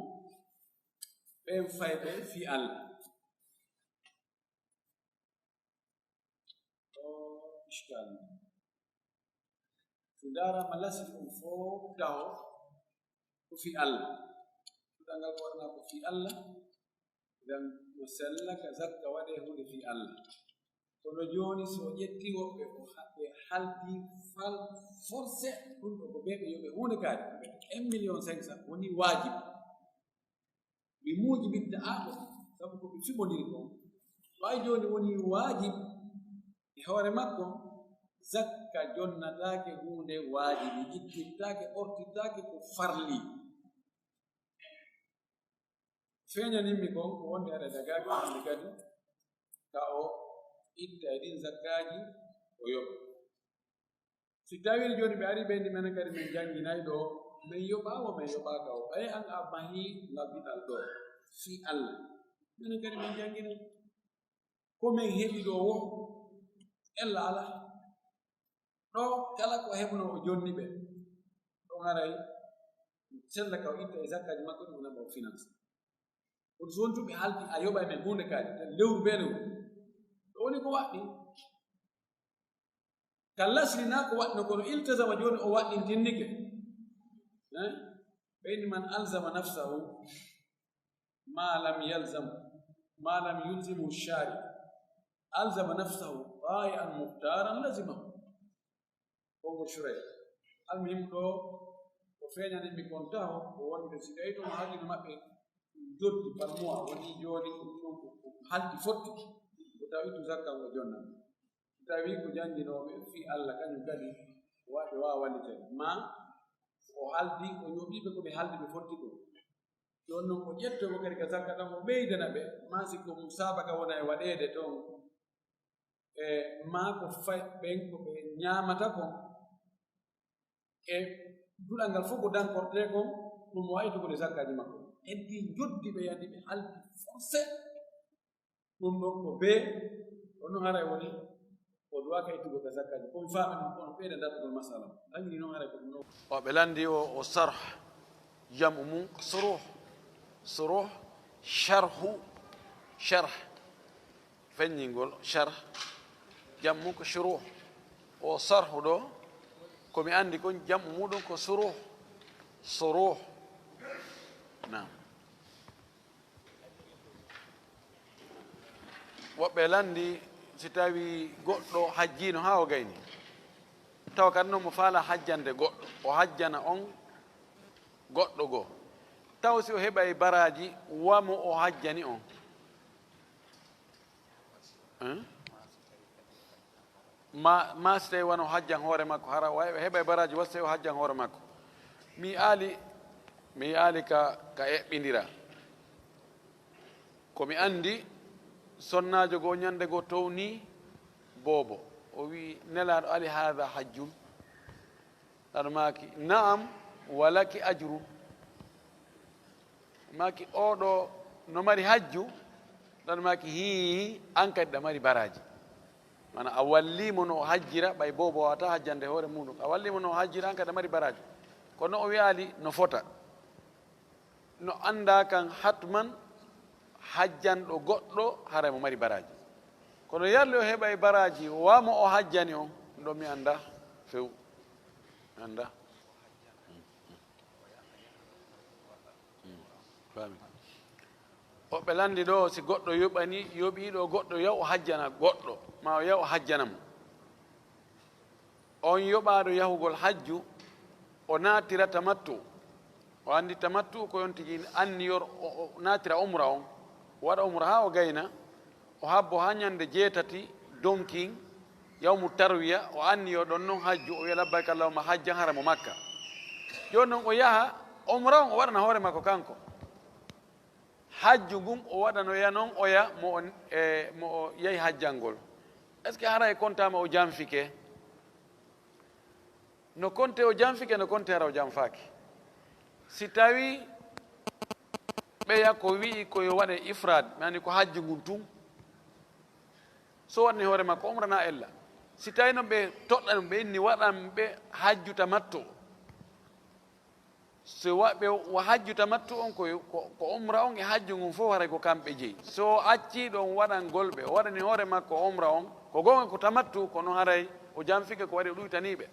ɓen fayɓe fii Alla. O iskal. Si ndaaraama lasi ɗum fof taho ko fii Alla. Ɗuɗal ngal ko waɗanaa ko fii Alla, ngam no sella ka zakka waɗee huunde fii Alla. Kono jooni so ƴetti woɓɓe ko ha-, ɓe haldi fal forcé, ɗum ɗo ko ɓe ɓe yoɓe huunde kaari, un million cinq cent woni waajib. Ɓe muuji ɓitta aɗo, sabu ko ɓe fiɓondiri kon. Ɓay jooni woni waajib e hoore makko, zakka jonnataake huunde waajibi, ittirtaake, ɓortirtaake ko farli. Feeñanimmi kon ko wonde haɗa dagaaki hannde kadi, ka o itta e ɗin zakkaaji, o yoɓa. Si tawii jooni ɓe arii ɓe inni, menen kadi men jannginay ɗo, men yoɓaa wo men yoɓaaka wo. Ɓay an a mahii ngal duɗal ɗo, fii Alla. Menen kadi men jannginay. Ko min heɓi ɗo wo, ella alaa. Ɗo kala ko heɓnoo o jonni ɓe. Ɗon haray sella ka o itta e zakkaaji makko ɗin, o naɓa o finance. Kono so wontuɓe haldi a yoɓay men huunde kaari, lewru bee lewru. Ɗo woni ko waɗɗi. Ka lasli na ko waɗno kono iltazama jooni o waɗɗintinnike. Eh? Ɓe inni man alzama nafsahu ma lam yalzam, ma lam yulzimu shari. Alzama nafsahu ta'ian muhtaran lazimahu. Konngol Shurayh. Almuhim ɗo ko feeñani mi kon taho ko wonde si tawi ɗum hakkille maɓɓe joddi par mois woni jooni ɗum ɗum ko haldi fotti ko tawi tu zakka o jonna. Tawi ko jannginooɓe fii Allah kañum kadi wa-, ɓe waawa wallitede. Ma o haldi, o yoɓii ɓe ko ɓe haldi ɓe fotti ɗum. Jooni noon o ƴetto ɓe kadi ka zakka tan o ɓeydana ɓe. Ma si ko musaabaka wona e waɗeede toon. E ma ko fay ɓen ko ɓe ñaamata kon. E duɗal ngal fof ko dankortee kon, ɗum waaytugol e zakkaaji makko. Heddi joddi ɓe yani ɓe haldi forcé. Ɗum ɗon ko bee, ɗon no haray woni, o duwaaka ittugol ka zakkaaji. Ko mi faami ɗum, kono ɓeyde dartugol masala. Ɗaŋŋini noon haray ko ɗum ɗon. O ɓe lanndi o, o sarh, jam'u mum ko suruh. Suruh, sharhu, sharh. Feññingol, sharh, jam'u mum ko shuruh. O sarhu ɗo, ko mi anndi kon jam'u muɗum ko suruh, suruh. Naam. Woɓɓe lanndi si tawi goɗɗo hajjiino haa o gayni. Tawa kadi noon mo faala hajjande goɗɗo, o hajjana on goɗɗo goo. Taw si o heɓay baraaji wa mo o hajjani on. Hein? Ma, ma si tawi wano hajjan hoore makko, hara o heɓay baraaji wa si tawi o hajjan hoore makko. Mi aali, mi aali ka, ka eɓɓindira. Ko mi anndi, sonnaajo goo ñande goo towni boobo. O wi'i, "Nelaaɗo, ali haada hajjun?" Ɗan maaki, "Na'am, walaki ajrun." Maaki, "Oo ɗoo no mari hajju?" Ɗan maaki, "Hii, an kadi ɗa mari baraaji." Maana a wallii mo no o hajjira, ɓay boobo waawataa hajjande hoore muuɗum. A wallii mo no o hajjira, an kadi ɗa mari baraaji. Kono o wi'aali no fota. No anndaa kan hatman hajjanɗo goɗɗo haray mo mari baraaji. Kono yalli o heɓay baraaji wa mo o hajjani on, ɗum ɗon mi anndaa few. Mi anndaa. Faami. Woɓɓe lanndi ɗo, si goɗɗo yoɓani, yoɓii ɗo goɗɗo yaw o hajjana goɗɗo, maa o yaw o hajjana mo. On yoɓaaɗo yahugol hajju, o naatira tamattu. O anndi tamattu ko on tigi anniyor, o, o naatira umra on. O waɗa umra haa o gayna, o habbo haa ñande jeetati donkin, yawmu tarwiya, o anniyo ɗon non hajju, o wi'a, "Labbayka Allahumma hajjan," hara mo Makka. Jooni non o yaha, umra on o waɗana hoore makko kanko. Hajju ngun o waɗanoya non oya mo o, e, mo o yahi hajjangol. Est-ce que haray kontaama o janfike? No konte o janfike, no konte hara o janfaaki. Si tawi ɓeya ko wi'i ko yo waɗe ifraad, mi anndi ko hajju ngun tun. So waɗni hoore makko umra na ella. Si tawi no ɓe toɗɗani mo, ɓe inni waɗan ɓe hajju tamattu. So wa-, ɓe wa-, hajju tamattu on ko, ko, ko umra on e hajju ngun fof haray ko kamɓe jeyi. So o accii ɗon waɗangol ɓe, o waɗani hoore makko umra on, ko goonga ko tamattu, kono haray o janfike ko waɗi o ɗuytanii ɓe.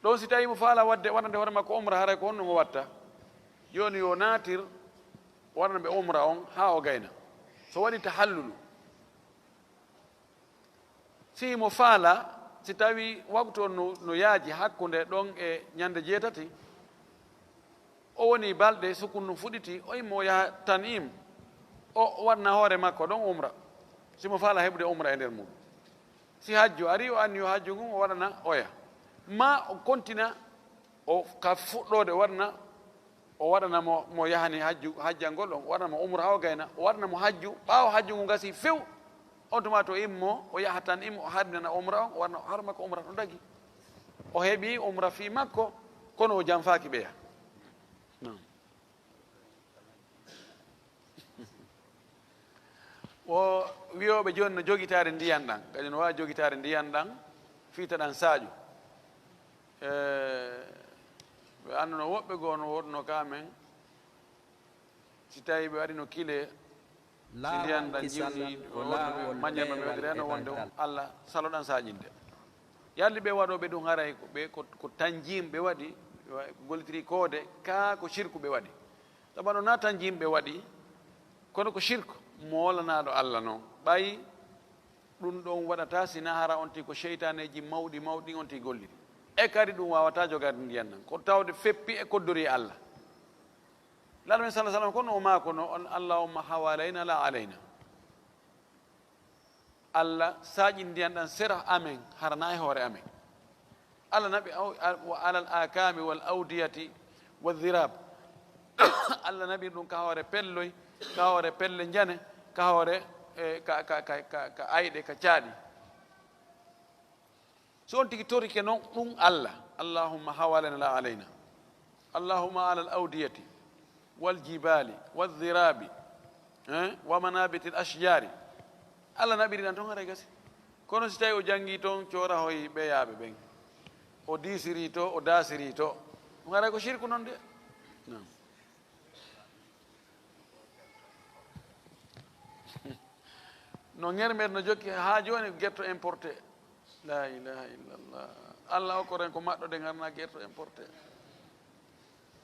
Ɗon si tawi mo faala waɗde, waɗande hoore makko umra, haray ko honɗum o watta? Jooni yo naatir, o waɗana ɓe umra on haa o gayna. So waɗi tahallulu, si mo faala, si tawi waktu on no, no yaaji hakkunde ɗon e ñande jeetati, o woni balɗe sukun no fuɗiti, o immo o yaha Tan'im, o waɗna hoore makko ɗon umra, si mo faala heɓude umra e nder muɗum. Si hajju ari, o anni yo hajju ngun o waɗana oya. Ma o kontina, o ka fuɗɗoode o waɗana, o waɗana mo, mo yahani hajju, hajjangol on, o waɗana mo umra haa o gayna, o waɗana mo hajju, ɓaawo hajju ngun gasi few, on tuma to immo, o yaha Tan'im, o harminana umra on, o waɗana, har makko umra ɗon dagi. O heɓi umra fii makko, kono o janfaaki ɓeya. Naam. Wo Wiyooɓe jooni no jogitaade ndiyan ɗan, kadi no waawi jogitaade ndiyan ɗan, fiita ɗan saaƴu. E, ɓe annduno woɓɓe goo no wonno ka men, si tawii ɓe waɗino kile, si ndiyan ɗan jimni, maññeema ɓe waɗi reno wonde Allah saloɗan saaƴinde. Yalli ɓe waɗooɓe ɗum haray ko ɓe ko, ko tanjiim ɓe waɗi, ɓe wa-, gollitiri koode, kaa ko sirku ɓe waɗi. Sabu no na tanjiim ɓe waɗi, kono ko sirku moolanaaɗo Allah non. Ɓay ɗum ɗon waɗata si na hara on tigi ko seytaaneeji mawɗi mawɗi on tigi golliri. E kadi ɗum waawataa jogaade ndiyan ɗan. Ko tawde feppi e koddori e Allah. Laɗo men sala sallam kono o maako no on, "Allahumma hawalayna la alayna." Allah saaƴi ndiyan ɗan sera amen, hara na e hoore amen. Allah naɓi aw-, a-, wa alal akami wal awdiyati wa dhirab. Allah naɓi ɗum ka hoore pelloy, ka hoore pelle njane, ka hoore, eh, ka, ka, ka, ka, ka ayɗe, ka caaɗi. So on tigi torike non ɗum Allah, "Allahumma hawalana la alayna. Allahumma alal awdiyati, wal jibali, wal dhirabi, eh, wa manabiti al ashjari." Allah naɓiri ɗan ton haray gasi. Kono si tawi o jangi ton coorahoy ɓeyaaɓe ɓen, o diisiri to, o daasiri to, ɗum haray ko shirku non de. Naam. No ŋermeɗ no jokki haa jooni, gerto importé. La ilaha illallah. Allah okkoren ko maɗɗo de ngarna gerto importé.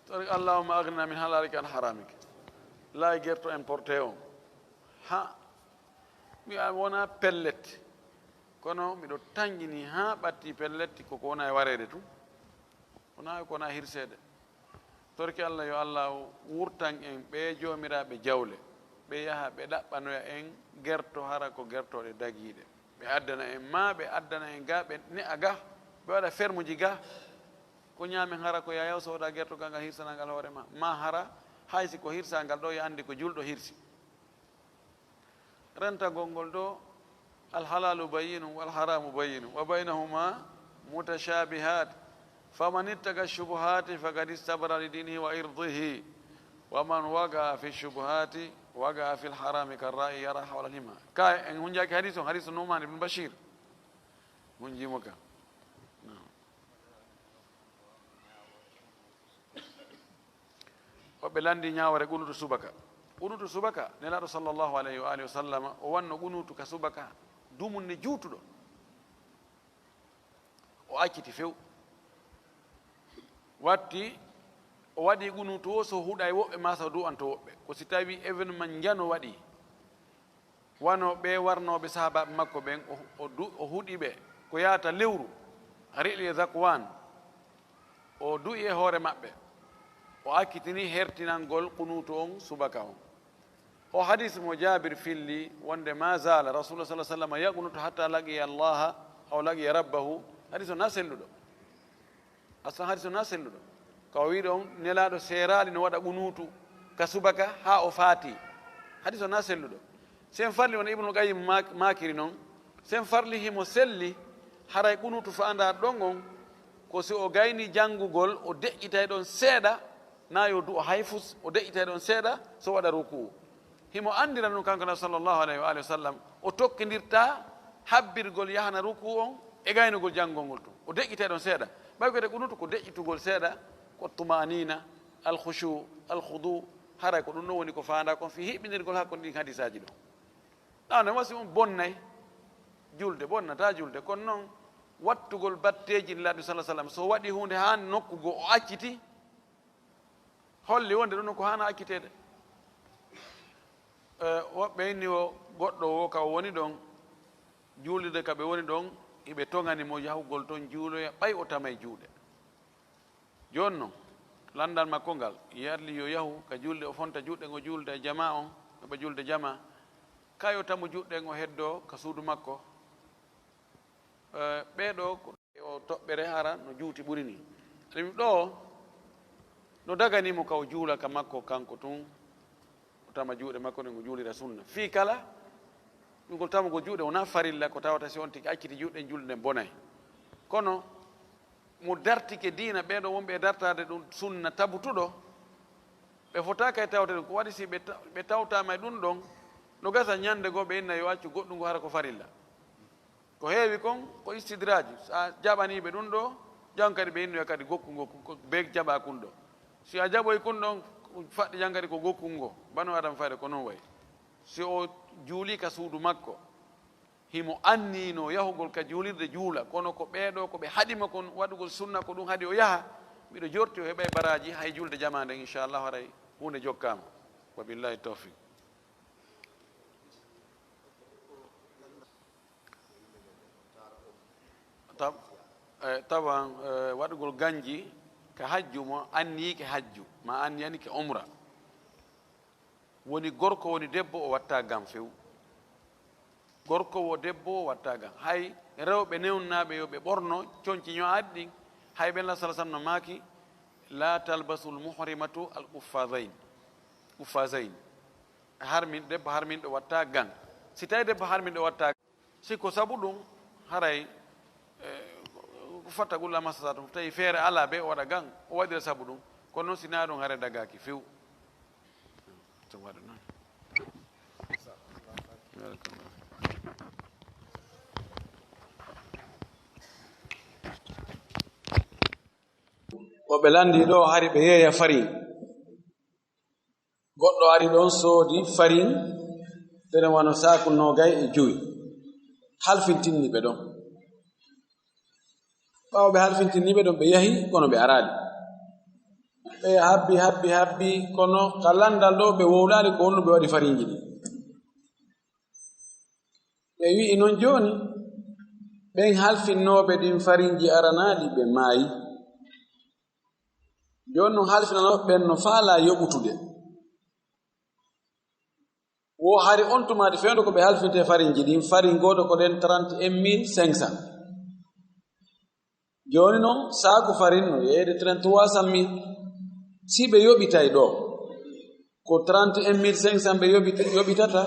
Tori, "Allahumma aghnina min halalika an haramika." Lay gerto importé on. Ha. Mi a wona pellet. Kono miɗo tanjini ha ɓatti pellet ko ko wona e wareede tun. Wona ko wona hirseede. Torki Allah, yo Allah wurtan en ɓe joomiraaɓe jawle, ɓe yaha ɓe ɗaɓɓanoya en gerto hara ko gertooɗe dagiiɗe. Ɓe addana en, ma ɓe addana en ga, ɓe ne'a ga, ɓe waɗa fermuji ga. Ko ñaamen hara ko yayaw sooda gerto ga, ngal hirsana ngal hoore ma. Ma hara, hay si ko hirsa ngal ɗo, ya anndi ko julɗo hirsi. Rentagol ngol ɗo, "Al halalu bayyinun wal haramu bayyinun wa baynahuma mutashabihat. Faman ittaqa shubuhati faqad istabra li dinihi wa irdihi. Wa man waqa fi shubuhati waqa fil harami karra'i yara hawla al hima." Ka en hunjaaki hadis on, hadis Nu'man ibn Bashir. Hunjimo ka. Woɓɓe lanndi ñaawore qunutu subaka. Qunutu subaka, Nelaaɗo sallallahu alayhi wa alihi wa sallama, o wanno qunutu ka subaka, dumunne juutuɗo. O acciti few. Watti, o waɗi qunutu o so huɗay woɓɓe, maa so du'anto woɓɓe. Ko si tawi événement njano waɗi. Wano ɓee warnooɓe sahaabaaɓe makko ɓen, o, o du-, o huɗi ɓe ko yaata lewru, ri'li Zakwan, o du'i e hoore maɓɓe, o accitini hertinangol qunuutu on subaka on. O hadis mo Jaabir filli wonde, "Ma zaala Rasulullah sallallahu alaihi wasallam yaqnutu hatta laqiya Allaha aw laqiya rabbahu." Hadis on na selluɗo. Aslan hadis o na selluɗo. Ka o wi'i ɗon, Nelaaɗo seeraali no waɗa qunuutu ka subaka haa o faati. Hadis o na selluɗo. Sen farli wona Ibnul Qayyim mak-, makiri non. Sen farli himo selli, haray qunuutu faandaa ɗon on, ko si o gayni janngugol, o deƴƴitay ɗon seeɗa, na yo du'o hay fus, o deƴƴitay ɗon seeɗa, so waɗa ruku'u. Himo anndira ɗum kanko na sallallahu alayhi wa alihi wa sallam, o tokkindirta habbirgol yahana ruku on e gaynugol janngol ngol tun. O deƴƴitay ɗon seeɗa. Ɓay ko de qunutu ko deƴƴitugol seeɗa, ko tumanina, al khushu, al khudu, haray ko ɗum ɗon woni ko faandaa kon fii hiɓɓindirgol hakkunde ɗin hadisaaji ɗon. Ɗaano wasi on bonnay julde, bonnataa julde, kono non wattugol batteeji Nelaaɗo sallallahu alayhi wa sallam, so waɗi huunde haa nokku goo o acciti, holli wonde ɗum ko haana acciteede. Eh, woɓɓe inni o goɗɗo o ka o woni ɗon, juulirde ka ɓe woni ɗon, iɓe toŋani mo yahugol ton juuloya, ɓay o tamay juuɗe. Jooni non, lanndal makko ngal, yarli yo yahu ka juulde, o fonta juuɗe, ngo juulda e jamaa on, heɓa juulde jamaa. Kay o tamu juuɗe, ngo heddoo ka suudu makko. Eh, ɓee ɗoo ko o toɓɓere hara no juuti ɓuri ni. Ɗum ɗoo no dagani mo ka o juula ka makko kanko tun, o tama juuɗe makko ɗen o juulira sunna. Fii kala, ɗum ngol tamugo juuɗe wonaa farilla, ko tawata si on tigi acciti juuɗe ɗen, julde nden bonay. Kono mo dartike diina, ɓee ɗoo wonɓe e dartaade ɗum sunna tabutuɗo, ɓe fotaaka e tawde ɗum. Ko waɗi si ɓe ta-, ɓe tawtaama e ɗum ɗon, No gasa ñande goo ɓe inna yo accu goɗɗum ngo hara ko farilla. Ko heewi kon ko istidraji. So a jaɓanii ɓe ɗum ɗo, jan kadi ɓe innoya kadi gokku ngo, ko be jaɓa kun ɗo. Si a jaɓoy kun ɗon, faɗɗi jan kadi ko gokku ngo. Banu Adam fayde ko non wayi. Si o juuli ka suudu makko, himo anniino yahugol ka juulirde juula, kono ko ɓee ɗoo ko ɓe haɗi mo kon waɗugol sunna, ko ɗum haɗi o yaha, miɗo jorti o heɓay baraaji hay julde jamaa nden, inchallahu, haray huunde jokkaama. Wa billahi tawfiq. Tab-, eh, tawan, eh, waɗugol ganji ka hajju mo anniike hajju, ma anniyaniike umra. Woni gorko, woni debbo, o watta gam few. Gorko wo debbo, o watta gam. Hay rewɓe newnaaɓe yo ɓe ɓorno conci ño'aaɗi ɗin. Hay ɓen la sala sam no maaki, "La talbasul muhrimatu al quffazain." Quffazain. Harmin, debbo harminɗo watta gam. Si tawi debbo harminɗo watta, si ko sabu ɗum, haray, eh, ko fatta gulla masasa ɗum. Tawi feere alaa be o waɗa gam, o waɗira sabu ɗum. Kono noon si naa ɗum, haray dagaaki few. Ɗum waɗa noon. Ko ɓe lanndi ɗo, hari ɓe yeeya farin. Goɗɗo ari ɗon, soodi farin, tene wano saaku noogay e jowi. Halfintinni ɓe ɗon. Ɓaawo ɓe halfintinni ɓe ɗon, ɓe yahi, kono ɓe araali. Ɓe habbi, habbi, habbi, kono ka lanndal ɗo, ɓe wowlaali ko honno ɓe waɗi farinji ɗin. Ɓe wi'i non jooni, ɓen halfinnooɓe ɗin farinji aranaaɗi, ɓe maayi. Jooni non halfinanooɓe ɓen no faalaa yoɓutude. Wo hari on tumaati fewndo ko ɓe halfinte farinji ɗin, farin gooto ko ɗen trente et un mille cinq cents. Jooni non, saaku farin no yeeyde trente-trois cent mille. Si ɓe yoɓitay ɗo, ko trente et un mille cinq cents ɓe yoɓit-, yoɓitata,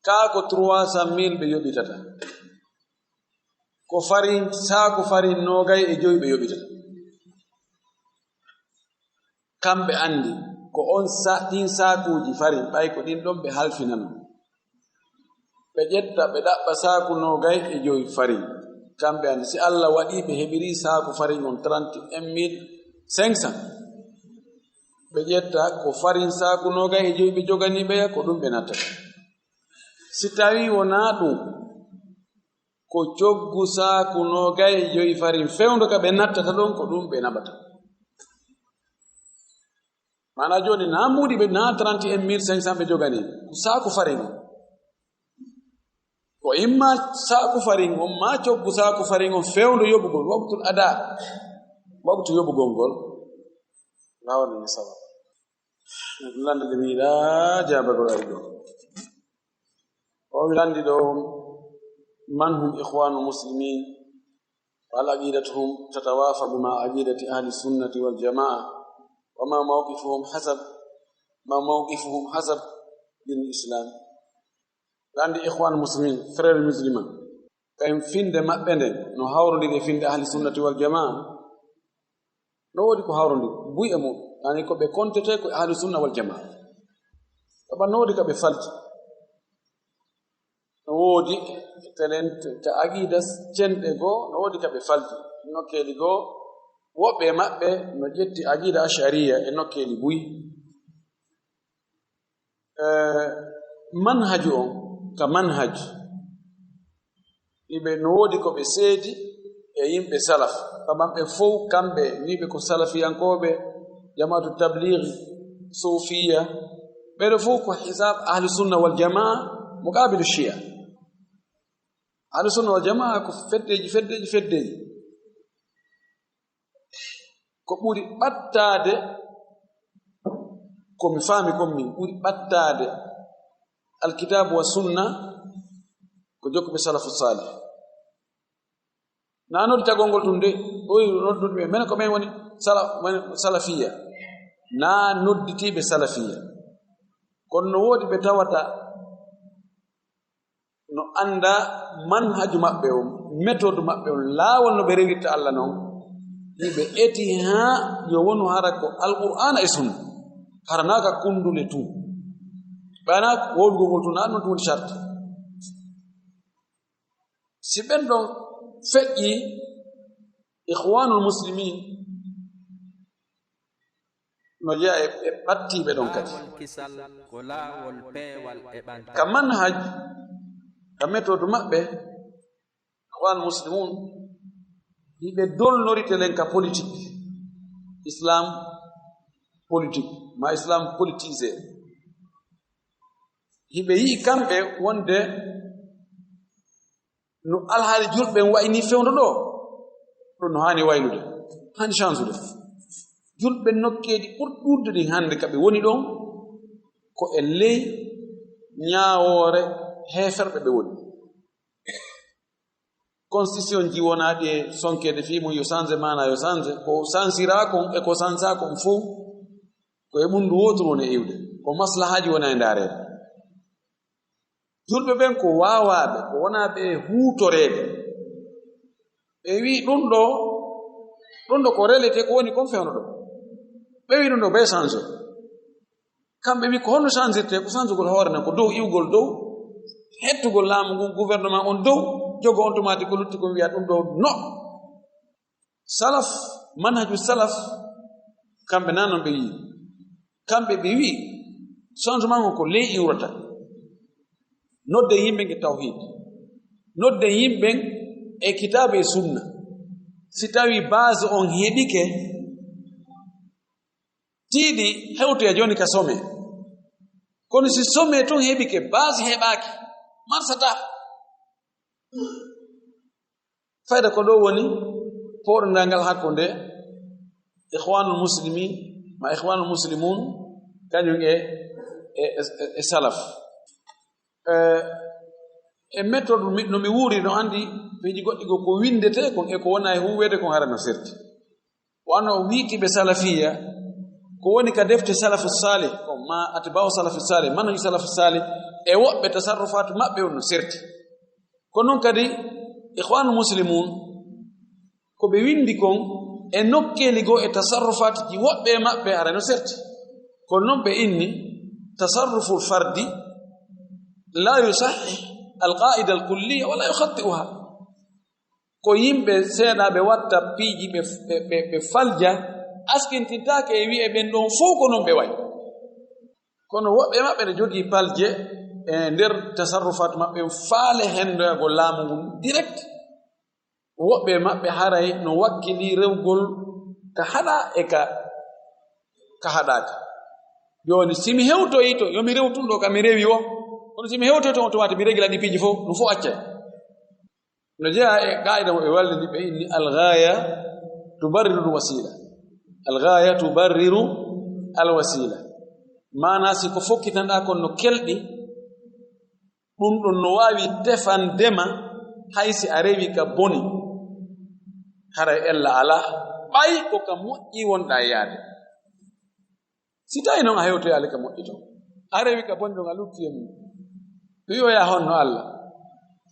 kaa ko trois cent mille ɓe yoɓitata. Ko farin, saaku farin noogay e jowi ɓe yoɓitata. Kamɓe anndi ko on sa-, ɗin saakuuji farin, ɓay ko ɗin ɗon ɓe halfinano. Ɓe ƴetta, ɓe ɗaɓɓa saaku noogay e jowi farin. Kamɓe anndi si Alla waɗii ɓe heɓirii saaku farin on trente et un mille cinq cents. Ɓe ƴetta ko farin saaku noogay e jowi ɓe joganii ɓeya, ko ɗum ɓe nattata. Si tawii wonaa ɗum, ko coggu saaku noogay e jowi farin fewndo ka ɓe nattata ɗon, ko ɗum ɓe naɓata. Maanaa jooni, naa mbuuɗi ɓe, naa trente et un mille cinq cents ɓe joganii, ko saaku farin on. Ko imma saaku farin on, maa coggu saaku farin on fewndo yoɓugol, waqtul ada, waqtu yoɓugol ngol. Laawol ne sawa. Lande de mi yiɗaa jaabagol ari ɗo. O wi lanndi ɗo, "Man hum ikhwanu muslimin, wa hal aqidatuhum tatawafaqu ma aqidati ahli sunnati wal jamaa, wa ma mawqifuhum hasab, ma mawqifuhum hasab din islam?" Lanndi ikhwanu muslimin, frère musulman, ɓen finde maɓɓe nden no hawrondiri e finde ahli sunnati wal jamaa? No woodi ko hawrondiri buy e muɗum, yani ko ɓe kontete ko ahlu sunna wal jamaa. Sabu no woodi ka ɓe falti. No woodi telen ka aqida cenɗe goo, no woodi ka ɓe falti. Nokkeeli goo, woɓɓe e maɓɓe no ƴetti aqida ashariya e nokkeeli buy. Eh, manhaju on, ka manhaj, iɓe no woodi ko ɓe seedi e yimɓe salaf. Kamɓe fow, kamɓe wi'ɓe ko salafiyankooɓe, jamaatu tablighi, suufiya, ɓeɗo fow ko hisab ahlu sunna wal jamaa, muqabilu shia. Ahlu sunna wal jamaa ko feddeji, feddeji, feddeji. Ko ɓuri ɓattaade, ko mi faami kon min, ɓuri ɓattaade alkitaabu wa sunna ko jokkuɓe salafu salih. Na nodditagol ngol tun de, ɗo nodduɓe men, men ko men woni sala-, men salafiya. Na nodditiiɓe salafiya. Kono no woodi ɓe tawata no annda manhaju maɓɓe on, méthode maɓɓe on, laawol no ɓe rewirta Alla non, hiɓe eti haa yo wonu hara ko Alqur'aana e Sunna, hara naa ka kundule tun. Ɓana wowlugol ngol tun, an non tun woni charte. Si ɓen ɗon feƴƴi Ikhwanul Muslimin, no jeyaa e, e ɓattiiɓe ɗon kadi. Laawol kisal ko laawol peewal e ɓantal. Ka manhaj, ka méthode maɓɓe, Ikhwanul Muslimun, hiɓe dolnorite len ka politique, islam politique, ma islam politisé. Hiɓe yi'i kamɓe wonde no alhaali julɓe en wayi ni fewndo ɗo, ɗum no haani waylude, haani change-ude. Julɓe nokkeeji ɓurɗi ɗuuɗude ɗin hannde ka ɓe woni ɗon, ko e ley ñaawoore heeferɓe ɓe woni. Constitution ji wonaaɗi e sonkeede fii mum yo change, maana yo change, ko sansira kon e ko sansa kon fow, ko e ɓunndu wooturu woni e iwde, ko maslahaaji wona e ndaareede. Julɓe ɓen ko waawaaɓe, ko wonaaɓe e huutoreede. Ɓe wi'i ɗum ɗo, ɗum ɗo ko relate ko woni kon fewndo ɗo. Ɓe wi'i ɗum ɗo ɓe change. Kamɓe wi'i ko honno change-irte? Ko change-ugol hoore nden, ko dow iwgol dow, hettugol laamu ngun, gouvernement on dow, jogo on tuma ko lutti kon wi'a ɗum ɗo no. Salaf, manhaju salaf, kamɓe nan non ɓe wi'i. Kamɓe ɓe wi'i, changement on ko ley iwrata. Nodde yimɓe nge tawhid. Nodde yimɓe e kitaabe e sunna. Si tawi base on heɓike, tiiɗi hewtoya jooni ka sommet. Kono si sommet tun heɓike, base heɓaaki, marsata. Fayda ko ɗo woni pooɗondal ngal hakkunde Ikhwanul Muslimin, ma Ikhwanul Muslimun, kañum e, e, e, e salaf. E, e méthode mi, no mi wuuri, no anndi peeji goɗɗi go ko winndete kon e ko wona e huuweede kon hara no serti. Wano wiitiiɓe salafiya, ko woni ka defte salafu salih, ko ma atba'u salafu salih, manhaju salafu salih, e woɓɓe tasarrufaatu maɓɓe on no serti. Ko non kadi Ikhwanul Muslimun, ko ɓe winndi kon e nokkeeli goo e tasarrufaatuji woɓɓe e maɓɓe hara no serti. Ko non ɓe inni tasarruful fardi la yusahih al-qa'ida al-kulliya wa la yukhatti'uha. Ko yimɓe seeɗaaɓe watta piiji ɓe, ɓe, ɓe, ɓe falja, askintintaake e wi'e ɓen ɗon fow ko non ɓe wayi. Kono woɓɓe maɓɓe ne jogii palje e nder tasarrufaat maɓɓe, faale hendoyagol laamu ngun direct. Woɓɓe maɓɓe haray no wakkili rewgol ka haɗa e ka, ka haɗaaka. Jooni, si mi hewtoyi to, yo mi rew tun ɗo ka mi rewi o. Kono si mi hewtoyi to, on tumaati mi regila ɗi piiji fow, ɗum fow accay. No jeyaa e qaa'ida mo ɓe wallini, ɓe inni, "Al-ghaya tubarriru al-wasila." Al-ghaya tubarriru al-wasila. Maanaa, si ko fokkitanɗaa kon no kelɗi, ɗum ɗon no waawi tefande ma, hay si a rewi ka boni. Haray ella alaa, ɓay ko ka moƴƴi wonɗaa yaade. Si tawi non a hewtoyaali ka moƴƴi ton, a rewi ka boni ɗon, a lutti e mum, ɗum wi'oya honno Allah?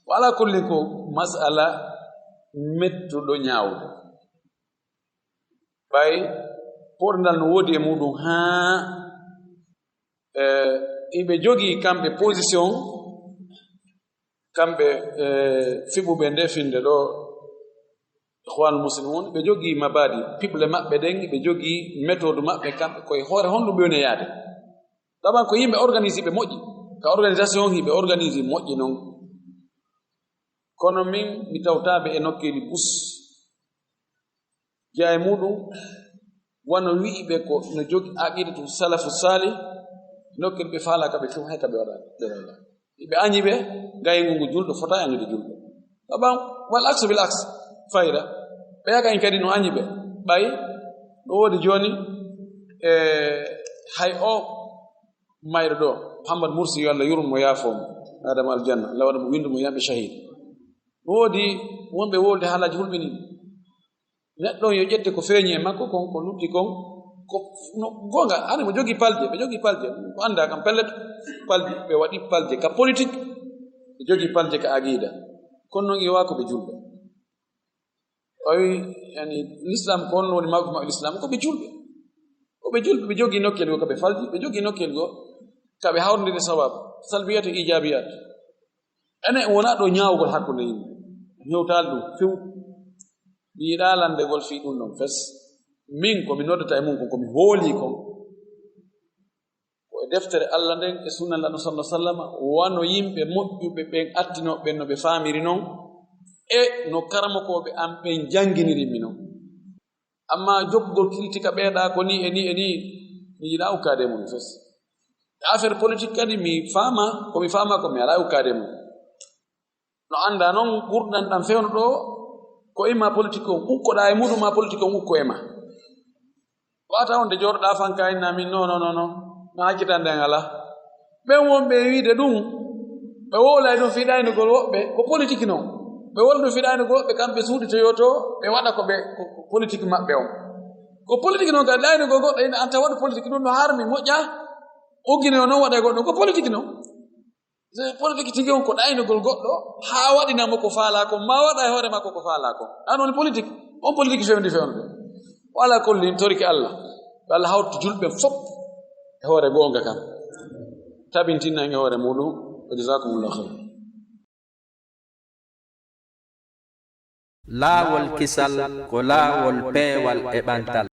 Wa ala kullin, ko mas'ala mettuɗo ñaawde. Ɓay pooɗondal no woodi e muɗum haa, eh, iɓe jogii kamɓe position, kamɓe, eh, fiɓuɓe nde finde ɗo, Ikhwanul Muslimun, ɓe jogii mabadi, piɓle maɓɓe ɗen, ɓe jogii méthode maɓɓe, kamɓe koye hoore honɗum ɓe woni e yaade. Taban ko yimɓe organisé ɓe moƴƴi, ka organisation hiɓe organisé moƴƴi non. Kono min mi tawtaaɓe e nokkeeli bus. Jeyaa e muɗum, wano wi'iɓe ko no jogi aqidatu salafu salih, nokkel ɓe faala ka ɓe tun hay ka ɓe waɗa, ɓe waɗa. Ɓe añi ɓe, ngayngu ngu julɗo fota e añude julɗo. Taban, wal aksu bil aks, fayda. Ɓe yaga en kadi no añi ɓe. Ɓay, no woodi jooni, e, hay o mayɗo ɗo, Muhammad Mursi, yo Allah yurmo, yaafo mo. Adama aljanna, Allah waɗa mo, windu mo yamɓe shahid. No woodi wonɓe wolde haalaaji hulɓini. Neɗɗo on yo ƴette ko feeñi e makko kon, ko lutti kon, ko no goonga, hani mo jogii palje, ɓe jogii palje, ko anndaa kam pellet, palje, ɓe waɗi palje ka politique, ɓe jogii palje ka aqida. Kono non iwa ko ɓe julɓe. O wi, yani, l'islam ko honno woni mawɓe maɓɓe l'islam? Ko ɓe julɓe. Ko ɓe julɓe, ɓe jogii nokkel goo ko ɓe falji, ɓe jogii nokkel goo Ka ɓe hawrindiri sabab, salbiyat e ijabiyat. Ene wona ɗo ñaawugol hakkunde yimɓe. Hewtaali ɗum few. Mi yiɗaa lanndegol fii ɗum ɗon fes. Min ko mi noddata e mum kon, ko mi hoolii kon. Ko e deftere Alla nden e sunna Lanɗo sallallahu alaihi wasallam, wano yimɓe moƴƴuɓe ɓen attinoo ɓen no ɓe faamiri non, e no karamokooɓe am ɓen jannginiri mi non. Amma jokkugol kiltika ɓeeɗa ko ni e ni e ni, mi yiɗaa ukkaade e mum fes. E affaire politique kadi, mi faama, ko mi faama ko mi alaa ukkaade e mum. No annda non, gurdam ɗam fewndo ɗo, ko imma politique on ukkoɗaa e muɗum, ma politique on ukko e ma. Wata on de jooɗoɗaa fanka inna min, non, non, non, non. Na hakkitande an alaa. Ɓen wonɓe e wiide ɗum, ɓe wowlay ɗum fii ɗaynugol woɓɓe, ko politique non. Ɓe wowla ɗum fii ɗaynugol woɓɓe, kamɓe suuɗitoyotoo, ɓe waɗa ko ɓe, ko, ko politique maɓɓe on. Ko politique non kadi, ɗaynugol goɗɗo ina anta waɗu politique, ɗum no harmi, moƴƴa. Uggine o non waɗa e goɗɗo, ko politique non. So politique tigi on ko ɗaynugol goɗɗo, haa waɗina mo ko faalaa kon, ma waɗa e hoore makko ko faalaa kon. An woni politique, on politique fewndi fewndo. Wala kollin torike Alla. Yo Alla hawtu julɓe fof e hoore goonga kan. Tabintinna en e hoore muɗum. Wa jazakumullahu khairan. Laawol kisal ko laawol peewal e ɓantal.